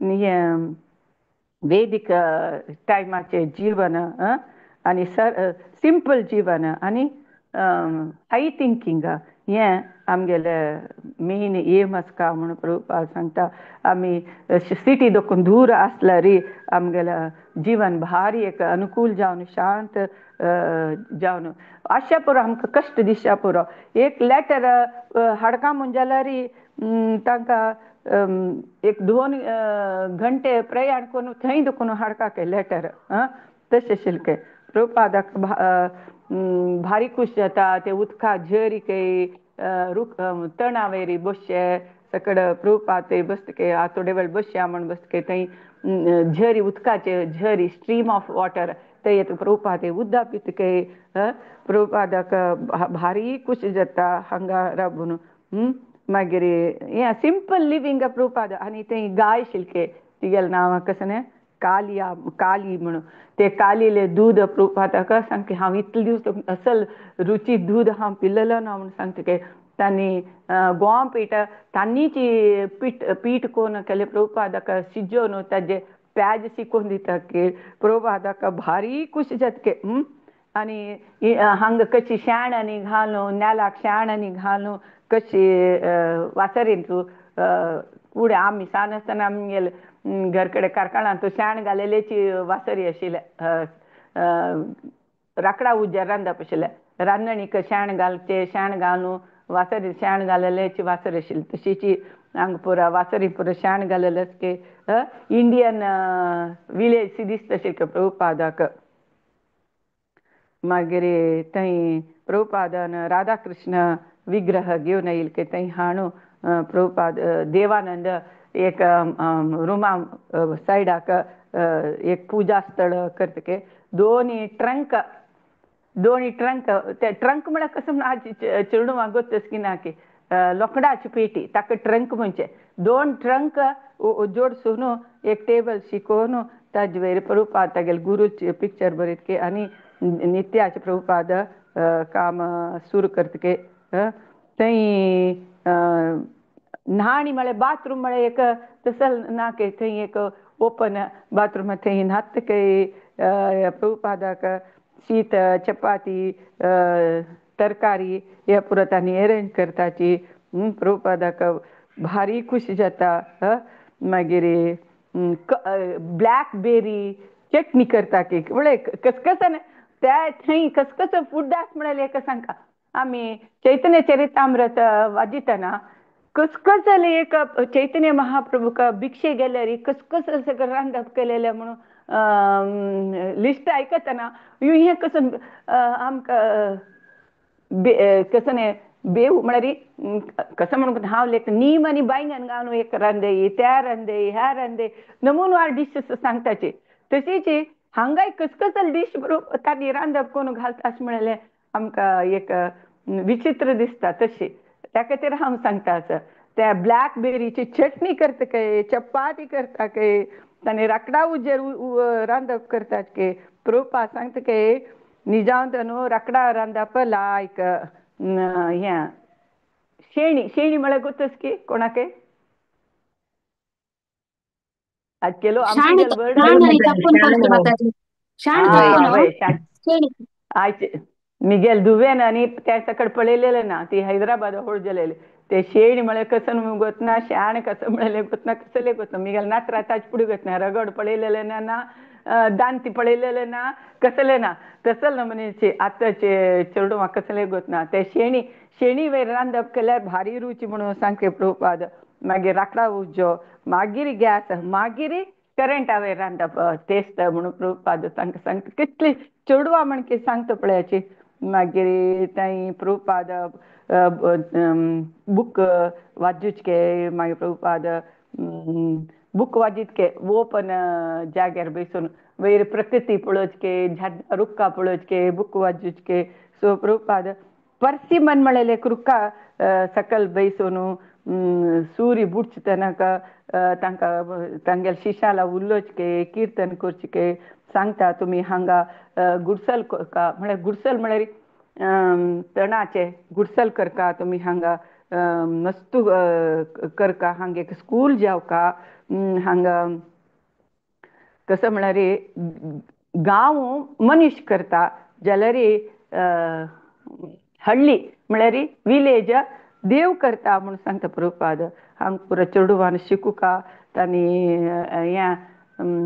Speaker 1: हें वेदीक टायमाचें जीवन आनी सिंपल जीवन आनी हाय थिंकींग हें आमगेलें मेन एम आसता म्हणून प्रभुपाद सांगता. आमी सिटी दखून दूर आसल्यार आमगेलें जीवन भारी एक अनुकूल जावन शांत जावन आशा पुरो आमकां कश्ट दिसच्या पुरो. एक लेटर हाडका म्हूण जाल्यार तांकां एक 2 घंटे प्रयाण करून थंय दखून हाडका लेटर तशें आशिल्लें. प्रभुपादाक भारी खूश जाता ते उदका झरी के रूख तणा वयर बसचे सकड प्रभुपाद थंय बसतके थोडे वेळ बसया म्हूण बसतके थंय झरी उदकाचे झरी स्ट्रीम ऑफ वॉटर ते प्रभुपाद उदक पितके प्रभुपादाक भारी खुश जाता हांगा राबून. मागीर हें सिंपल लिवींग प्रभुपाद. आनी थंय गाय शिल्के तिगेलें नांव कसलें न्ही कालिया काली म्हणून, ते कालीले दूद प्रभुपादाक सांगता हांव इतले दीस असल रुची दूद हांव पिलेलो ना म्हणून सांगता की तांणी गोवा पीठ तांणीची पीठ पीठ कोन केलें प्रभुपादाक शिजोवन ताजे प्याज शिकोवन दिता की प्रभुपादाक भारी खुश जाता. आनी हांगा कशी शेण आनी घालून नेलाक शेण आनी घालून कशी वासरेंत फुडें आमी सान आसतना आमगेले घर कडेन कारखानांत शेण घालेल्याची वासरी आशिल्ले, राकडा उज्यार रांदप आशिल्लें, रांदणीक शेण घालचें, शेण घालून वासरी शेण घालेल्याची वासर आशिल्ली. तशीची हांगा पुरा वासरी पुरा शेण घालेलें की इंडियन विलेज शी दिसता अशें प्रभुपादाक. मागीर थंय प्रभुपादान राधाकृष्ण विग्रह घेवन येयल की थंय हाणू प्रभुपाद देवानंद एक रुमा सायडाक एक पुजा स्थळ करता की दोनी ट्रंक, दोनी ट्रंक, ते ट्रंक म्हळ्यार कसो म्हण आज चेडवांक गोत्तस की ना की लोकडाची पेटी ताका ट्रंक म्हणचे, दोन ट्रंक जोडसून एक टेबल शिकोवन ताजे वयर प्रभुपाद तागेले गुरूचे पिक्चर बरयत की आनी नित्याचे प्रभुपाद काम सुरू करता की थंय न्हाणी म्हळ्यार बाथरूम म्हळ्यार एक तसल ना की थंय एक ओपन बाथरूम थंय न्हाता की प्रभुपादाक शीत चपाती तरकारी हे पुरो तांणी एरेंज करताची. प्रभुपादाक भारी खुशी जाता. मागीर ब्लॅकबेरी चटणी करता की म्हळ्यार कसकसन त्या थंय कसकस फूड आस म्हळ्यार एक सांगता आमी चैतन्य चरितामृत वाजितना कसकसल एक चैतन्य महाप्रभूक भिक्षे गेल्यार कसकस सगळें रांदप केलेलें म्हणून लिस्ट आयकतना हें कसं आमकां कसं न्ही बेव म्हळ्यार कसं म्हणून हांव लेख नीम आनी बायंगण घालून एक रांदय त्या रांदय ह्या रांदय नमुनवार डिशीस सांगताची. तशीच हांगाय कसकसल डीश बरोबर तांणी रांदप करून घालता अशें म्हणलें आमकां एक विचित्र दिसता. तशी त्या खातीर हांव सांगता आसा त्या ब्लॅकबेरीची चटणी करता काय, चपाती करता काय, तांणी राकडा उजेर रांदप करतात की प्रभुपाद सांगता की निजांत न्हू राकडा रांदप लायक हें शेणी, शेणी म्हळ्यार गोतस की कोणाकय आज केलो आमची वर्ड आयचे मिगेल दुवेन आनी त्या सकड पळयलेलें ना, ती हैदराबाद होड जालेली ते शेणी म्हळ्यार कसं गोतना शाण कसं म्हळ्यार गोतना कसले गोतना मिगेल नात्रा ताज पुढे गोतना रगड पळयलेलें ना, ना दांती पळयलेलें ना, कसले ना तसल नमुनेचे आतांचे चेडवां कसले गोतना ते शेणी, शेणी वयर रांदप केल्यार भारी रुची म्हणून सांगते प्रभुपाद. मागीर राकडा उजो, मागीर गॅस, मागीर करंटा वयर रांदप टेस्ट म्हणून प्रभुपाद सांगता कितली चेडवां म्हण की सांगता पळयाची. मागीर थंय प्रभुपाद बूक वाजुचके, मागीर प्रभुपाद बूक वाजितके ओपन जाग्यार बसून वयर प्रकृती पळोवचके, झाडां रुक्का पळोवचके, बूक वाजुचके. सो प्रभुपाद परसिमन म्हळेले रुक्का सकल बैसून सूर्य बुडचे तेन्ना तांकां तांगेले शिशाला उलोवचके, किर्तन करचके सांगता तुमी हांगा गुडसल करका म्हळ्यार गुडसल म्हळ्यार तणाचे गुडसल करका तुमी हांगा मस्तू करका, हांगा एक स्कूल जावका, हांगा कसं म्हळ्यार गांव मनीस करता जाल्यार हळ्ळी म्हळ्यार विलेज देव करता म्हणून सांगता प्रभुपाद. हांगा पुरो चेडवान शिकुका तांणी हें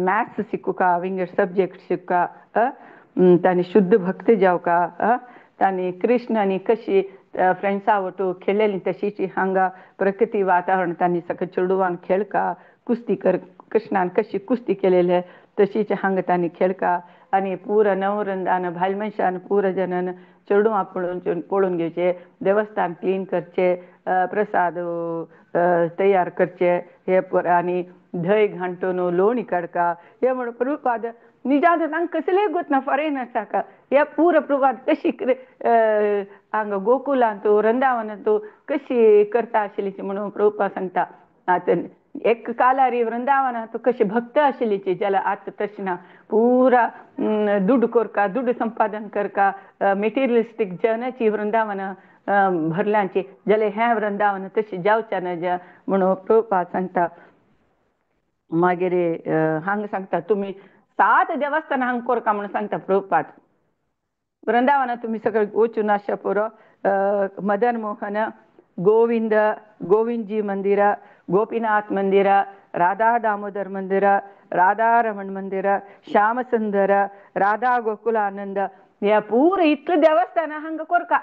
Speaker 1: मॅथ्स शिकुका, विंगड सब्जेक्ट शिकुका, तांणी शुद्ध भक्ती जावका, तांणी कृष्ण आनी कशी फ्रेंड्सा वटू खेळलेली तशीच हांगा प्रकृती वातावरण तांणी सगळें चेडवान खेळका, कुस्ती कर कृष्णान कशी कुस्ती केलेली तशीच हांगा तांणी खेळका. आनी पुरा नवरंदान भायल मनशान पुरा जनान चेडवां पळोवन पळोवन घेवचे, देवस्थान क्लीन करचे, प्रसाद तयार करचे हे आनी धंय घांटून लोणी काडका हे म्हणून प्रभुपाद निजांत तांकां कसलेय गोत ना फॉरेनर्साक ह्या पुरा प्रभुपाद कशी हांगा गोकुलांत वृंदावनांत कशी करता आशिल्ली म्हणून प्रभुपाद सांगता. आतां एक कालारी वृंदावनांत कशी भक्त आशिल्ली जाल्यार आतां तशें ना, पुरा दुड करका, दुड संपादन करका, मेटेरियलिस्टीक जनाची वृंदावन भरल्यांची, जाल्यार हें वृंदावन तशें जावचें ना म्हणून प्रभुपाद सांगता. मागीर हांगा सांगता तुमी 7 देवस्थानां हांगा करका म्हणून सांगता प्रभुपाद. वृंदावनांत तुमी सगळे वचून आसच्या पुरो, मदन मोहन, गोविंद, गोविंदजी मंदिर, गोपीनाथ मंदिर, राधा दामोदर मंदिर, राधारमण मंदिर, श्यामसुंदर, राधा गोकुलानंद, ह्या पुरा इतलें देवस्थानां हांगा करका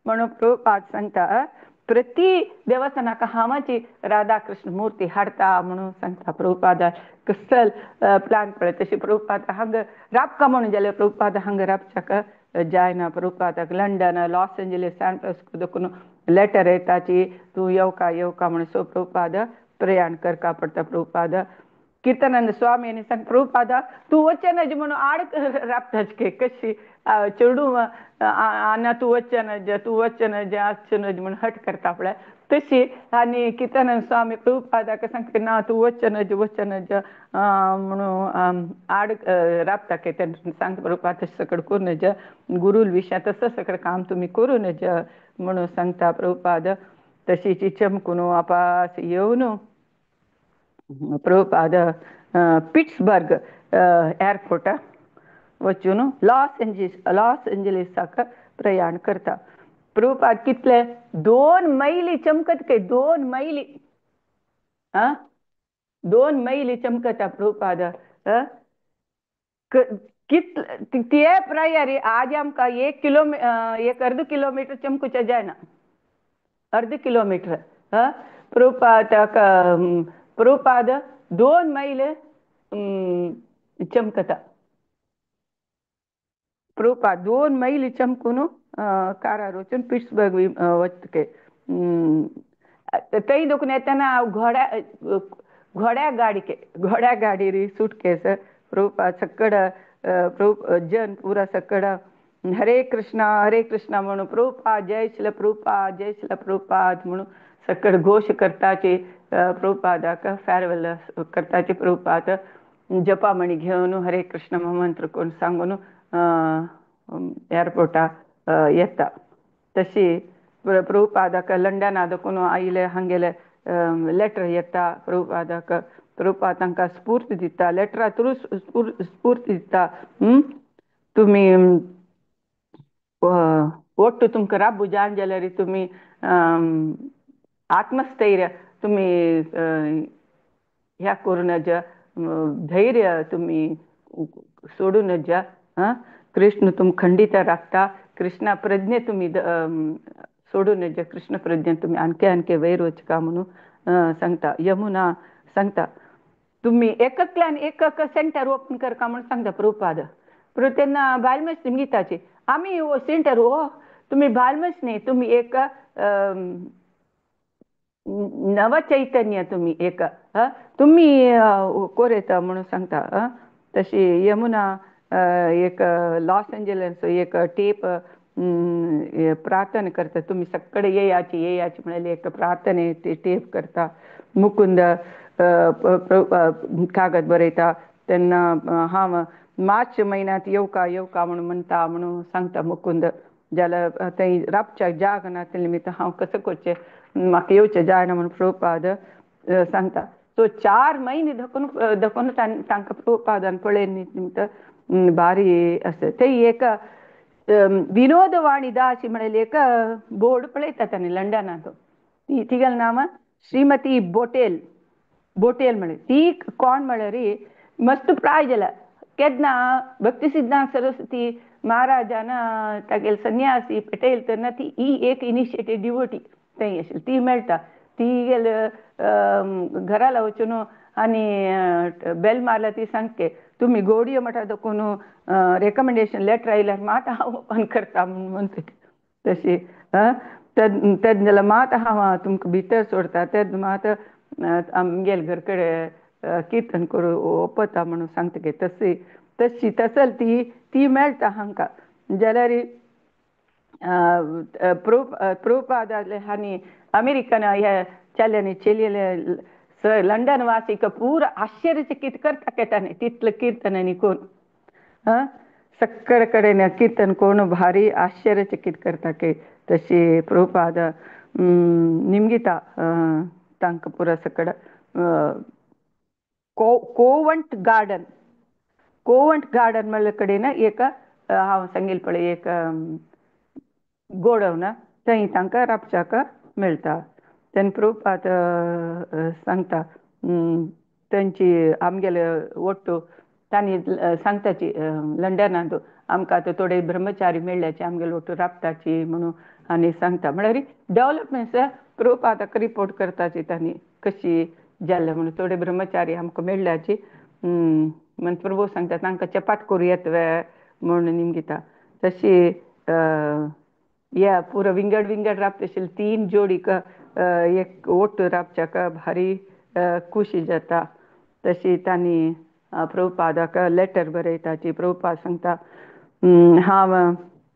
Speaker 1: म्हणून प्रभुपाद सांगता. प्रति देवस्थानाक हांवाची राधा कृष्ण मूर्ती हाडता म्हणून सांगता प्रभुपाद. कसल प्लान पळय तशी प्रभुपाद हांगा राबका म्हणून जाल्यार प्रभुपाद हांगा राबच्याक जायना. प्रभुपादाक London, Los Angeles, San Francisco देखून लेटर येताची तूं येवका येवका म्हणून. सो प्रभुपाद प्रयाण करका पडटा प्रभुपाद. कीर्तनानंद स्वामी आनी सांग प्रभुपादा तूं वचना म्हणून आड राबताच कशी चेडूं आना तूं वचना, तूं वचना, आसचना म्हणून हट करता पळय तशी. आनी कीर्तनानंद स्वामी प्रभुपादाक सांगता ना तूं वचना वचना म्हणून आड राबता के तेन्ना सांगता प्रभुपाद तशें सगळें करूं नज, गुरूल विशय तसं सगळें काम तुमी करूं नज म्हणून सांगता प्रभुपाद. तशीची चमकून वापस येवन प्रभुपाद पिट्सबर्ग एअरपोर्टा वचून लॉस एंजलिसाक प्रयाण करता. प्रभुपाद कितले 2 मैली चमकत काय, 2 मैली, हा 2 मैली चमकता प्रभुपाद. कितले ते प्रायारी आज आमकां 1 अर्द किलोमीटर चमकुच्या जायना, अर्द किलोमीटर. हा प्रभुपाद प्रभुपाद 2 मैल चमकता. प्रभुपाद 2 मैल चमकून कारार वचून पिट्सबर्ग वचके. थंय देखून येतना घोड्या गाडीके, घोड्या गाडीर सुटकेस प्रभुपाद सकड प्रभु जन पुरा सकड हरे कृष्णा हरे कृष्णा म्हणून प्रभुपाद जय श्रील प्रभुपाद जय श्रील प्रभुपाद म्हणून सकड घोष करताचे प्रभुपादाक फेरवेल करताचे. प्रभुपाद जपामणी घेवन हरे कृष्ण मंत्र कोण सांगून एअरपोर्टा येता. तशी प्रभुपादाक लंडना देखून आयले हांगेले लेटर येता प्रभुपादाक. प्रभुपाद तांकां स्फूर्ती दिता, लेटरा थ्रू स्फूर्ती दिता. तुमी ಒಟ್ಟು तुमकां राबू जाण जाल्यार तुमी आत्मस्थैर्य तुमी ह्या करूं नज, धैर्य तुमी सोडूं नज. कृष्ण तुम खंडित राखता, कृष्णा प्रज्ञे तुमी सोडूं नज, कृष्ण प्रज्ञे तुमी आणखी आणखी वयर वचका म्हणून सांगता. यमुना सांगता तुमी एककल्यान एक सेंटर ओपन करका म्हणून सांगता प्रभुपाद. तेन्ना बायल मनीस निमगिताची आमी सेंटर हो तुमी बायल मनीस न्ही, तुमी एक नवचैतन्य, तुमी एक तुमी कोरेता म्हणून सांगता. तशी यमुना एक लॉस एंजलिस एक टेप प्रार्थना करता, तुमी सगळे येयाची येयाची म्हळ्यार एक प्रार्थने टेप करता. मुकुंद कागद बरयता तेन्ना हांव मार्च म्हयन्यांत येवका येवका म्हणून म्हणटा म्हणून सांगता मुकुंद. जाल्यार थंय राबच्या जाग ना ते निमित्त हांव कसो करचें, म्हाका येवचें जायना म्हणून प्रभुपाद सांगता. सो 4 म्हयने धकून धकून तांकां प्रभुपादान पळय निमित्त भारी आसा. थंय एक विनोदवाणी दासी म्हणलेली एक बोर्ड पळयता ताणें लंडनांत. ती तिगेलें नांव श्रीमती बोटेल, बोटेल म्हळ्यार ती कोण म्हळ्यार मस्त प्राय जाल्या केन्ना भक्ती सिद्धांत सरस्वती महाराजान तागेले संन्यासी पेटयले तेन्ना ती ही एक इनिशिएटीव डिवोटी थंय आशिल्ली ती मेळटा. ती गेले घराला वचून आनी बेल मारल्या ती सांगते तुमी गोडियो मठा देखून रेकमेंडेशन लेटर आयल्यार मात हांव ओपन करता म्हणून म्हणटा तशी. तेन्ना जाल्यार मात हांव तुमकां भितर सोडता, तेन्ना मात आमगेले घर कडेन कीर्तन करूं ओपता म्हणून सांगता की तशी तशी तसल ती ती मेळटा हांकां जाल्यार प्रभुपादाले आनी अमेरिकन हे चल्यानी चेलयेले लंडन वासीक पूरा आश्चर्यचकित करता केतानी तितलें कीर्तन कोण सक्कड कडेन कीर्तन कोण भारी आश्चर्यचकित करता की तशी प्रभुपाद निमगिता तांकां पुरा सकड कोवंट गार्डन कोवंट गार्डन म्हणल्या कडेन एक हांव सांगील पळय एक गोडवना थंय तांकां राबच्याक मेळटा. तेन्ना प्रभुपाद सांगता तांची आमगेले ಒಟ್ಟು तांणी सांगताची लंडनांत आमकां आतां थोडे ब्रह्मचारी मेळ्ळ्याचे आमगेले ಒಟ್ಟು राबताची म्हणून आनी सांगता. म्हळ्यार डेवलपमेंट्स प्रभुपादाक रिपोर्ट करताची तांणी कशी जाल्ले म्हणून थोडे ब्रह्मचारी आमकां मेळ्ळ्याची म्हण प्रभू सांगता तांकां चपात करूं येत वे म्हणून निमगिता. तशी या पुरो विंगड विंगड राबता तीन जोडीक एक ಒಟ್ಟು राबच्याक भारी खुशी जाता. तशी तांणी प्रभुपादाक लेटर बरयताची. प्रभुपाद सांगता हांव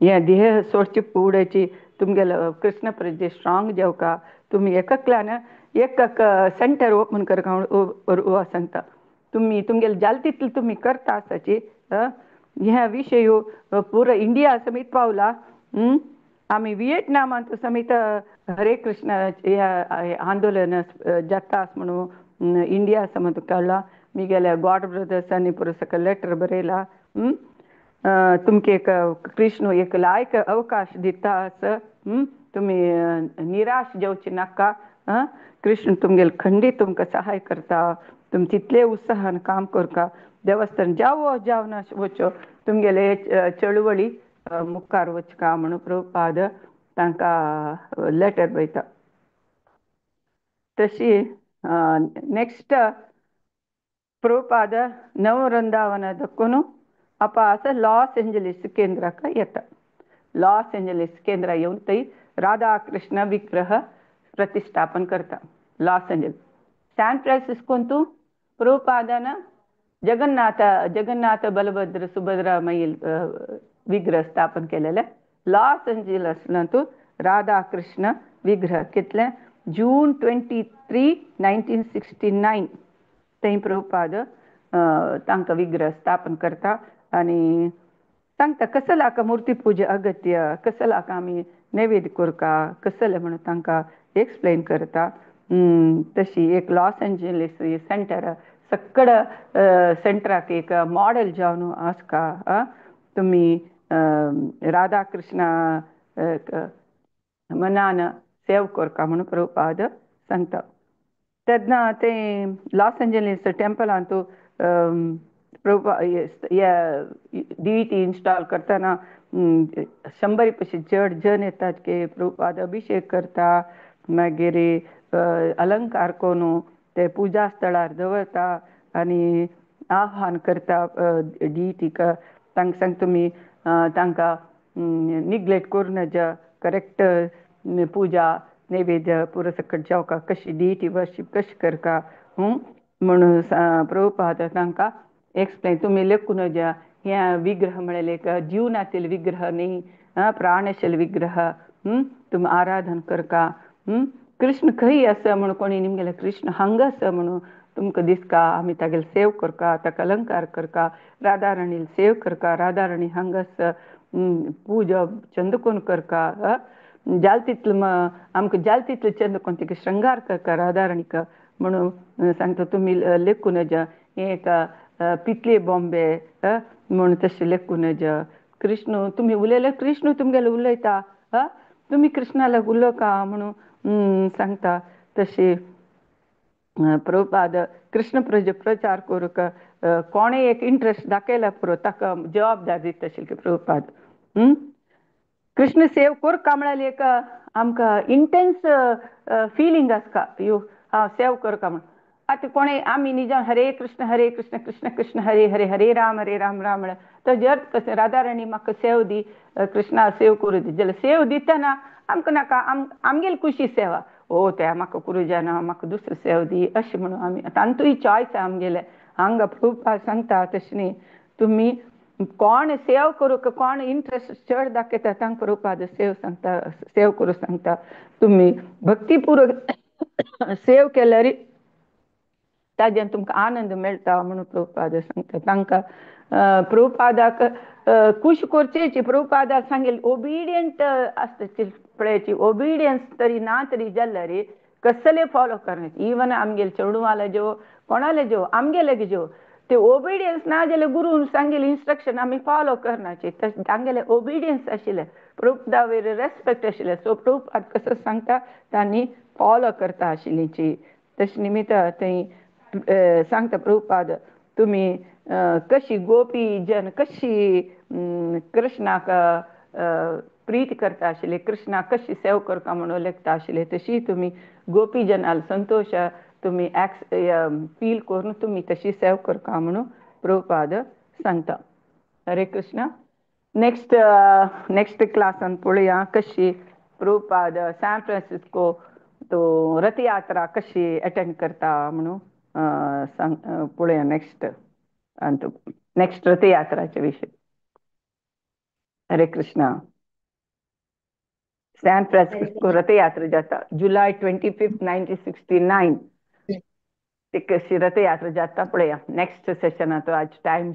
Speaker 1: हें देह सोडची उडयची तुमगेलो कृष्ण प्रजे स्ट्रांग जेवका तुमी एककल्यान एक सेंटर ओपन करका सांगता तुमी तुमगेले जाल तितले तुमी करता आसाची ह्या विशय पुरो इंडिया समेत पावला. आमी विएटनामांत समेत हरे कृष्ण ह्या आंदोलन जाता म्हणून इंडिया समज कळ्ळा. मिगेले गॉड ब्रदर्सांनी पुरो सगळें लेटर बरयला. तुमकां एक कृष्ण एक लायक अवकाश दिता आस तुमी निराश जावचे नाका. कृष्ण तुमगेले खंडीत तुमकां सहाय करता. तुमी तितले उत्साहान काम करका देवस्थान जावो जावन वचो तुमगेले चळवळी मुखार वचका म्हणून प्रभुपाद तांकां लेटर बरयता. तशी नेक्स्ट प्रभुपाद नववृंदावना दक्कून अपास लॉस एंजलिस केंद्राक येता. लॉस एंजलिस केंद्रा येवन थंय राधाकृष्ण विग्रह प्रतिष्ठापन करता. लॉस एंजलिस सॅन फ्रान्सिस्कोंतू प्रभुपादान जगन्नाथ जगन्नाथ बलभद्र सुभद्रा मैल विग्रह स्थापन केलेले. लॉस एंजलिसांतू राधाकृष्ण विग्रह कितले जून 23, 1969 थंय प्रभुपाद तांकां विग्रह स्थापन करता आनी सांगता कसलाक मूर्ती पुजा अगत्य कसलाक आमी नैवेद्य करका कसले म्हणून तांकां एक्सप्लेन करता. तशी एक लॉस एंजलिस सेंटर सक्कड सेंटराक एक मॉडेल जावन आसका. तुमी राधाकृष्ण मनान सेव करका म्हणून प्रभुपाद सांगता. तेन्ना ते लॉस एंजलिस टेंपलांत डिटी इन्स्टॉल करतना 100 पशी चड जन येतात की प्रभुपाद अभिषेक करता मागीर अलंकार करून ते पुजा स्थळार दवरता आनी आव्हान करता डिटीक. तांकां सांग तुमी तांकां निग्लेक्ट करूं नजा करेक्ट पुजा नैवेद्य पुरो सकट जावका कशी डिटी वर्शीप कशी करका म्हणून प्रभुपाद तांकां एक्सप्लेन तुमी लेखूं नजा ह्या विग्रह म्हळ्यार एक जीवनातील विग्रह न्ही प्राणशील विग्रह तुमी आराधन करका. कृष्ण खंय आसा म्हणून कोणी निमगेले कृष्ण हांगा आसा म्हणून तुमकां दिसका आमी तागेले सेव करका ताका अलंकार करका राधाराणील सेव करका राधाराणी हांगा आसा पुजा चंद कोण करका जाल तितलो आमकां जाल तितलो चंद कोण तिका श्रृंगार करका राधाराणीक म्हणून सांगता तुमी लेखूं नजा हें एक पितले बॉम्बे म्हणून तशें लेखूं नजा. कृष्ण तुमी उलयले कृष्ण तुमगेले उलयता तुमी कृष्णाला उलोवका म्हणून सांगता. तशी प्रभुपाद कृष्ण प्रचार करूंक कोणें एक इंट्रस्ट दाखयला पुरो ताका जबाबदार दिता आशिल्ली की प्रभुपाद कृष्ण सेव करका म्हळ्यार एक आमकां इंटेन्स फिलींग आसता यो हांव सेव करका म्हणून. आतां कोणें आमी निजान हरे कृष्ण कृष्ण कृष्ण हरे हरे हरे राम राम राम म्हळ्यार तर जर कशें राधा राणी म्हाका सेव दी, कृष्णा सेव करूं दी जाल्यार सेव दितना आमकां नाका, आमगेली खुशी सेवा, ओ त्या म्हाका करूं जायना म्हाका दुसरो सेव दी अशें म्हणून आमी तांतूय चॉयस आमगेले. हांगा प्रभुपाद सांगता तशें न्ही, तुमी कोण सेव करूंक कोण इंट्रस्ट चड दाखयता तांकां प्रभुपाद सेव सांगता, सेव करूं सांगता. तुमी भक्तीपूर्वक सेव केल्यार ताज्यान तुमकां आनंद मेळटा म्हणून प्रभुपाद सांगता. तांकां प्रभुपादाक खूश करचेची प्रभुपादाक सांगेल ओबिडियंट आसता पळयची, ओबिडियन्स तरी ना तरी जाल्यार कसले फॉलो करण्याचे, इवन आमगेले चेडवाले ज्यो कोणाले ज्यो आमगेले ज्यो ते ओबिडियन्स ना जाल्यार गुरून सांगेले इन्स्ट्रक्शन आमी फॉलो करनाचे. तशें तांगेले ओबिडियन्स आशिल्ले, प्रभुपादा वयर रेस्पेक्ट आशिल्ले. सो प्रभुपाद कसो सांगता तांणी फॉलो करता आशिल्लीची. तशें निमित्त थंय सांगता प्रभुपाद तुमी कशी गोपी जन कशी कृष्णाक प्रीत करता आशिल्ली, कृष्णाक कशी सेव करता म्हणून लेखता आशिल्ले, तशी तुमी गोपी जनाल संतोश तुमी एक्स फील करून तुमी तशी सेव करता म्हणून प्रभुपाद सांगता. हरे कृष्णा. नेक्स्ट नेक्स्ट क्लासान पळोवया कशी प्रभुपाद सॅन फ्रांसिस्को तो रथयात्रा कशी अटेंड करता म्हणून सांग पळोवया नेक्स्ट नेक्स्ट रथयात्राचे विशय. हरे कृष्णा. सॅन फ्रांसिस्को रथयात्रा जाता जुलय 25, 1969, ती कशी रथयात्रा जाता पळोवया नेक्स्ट सेशनांत. आज टायम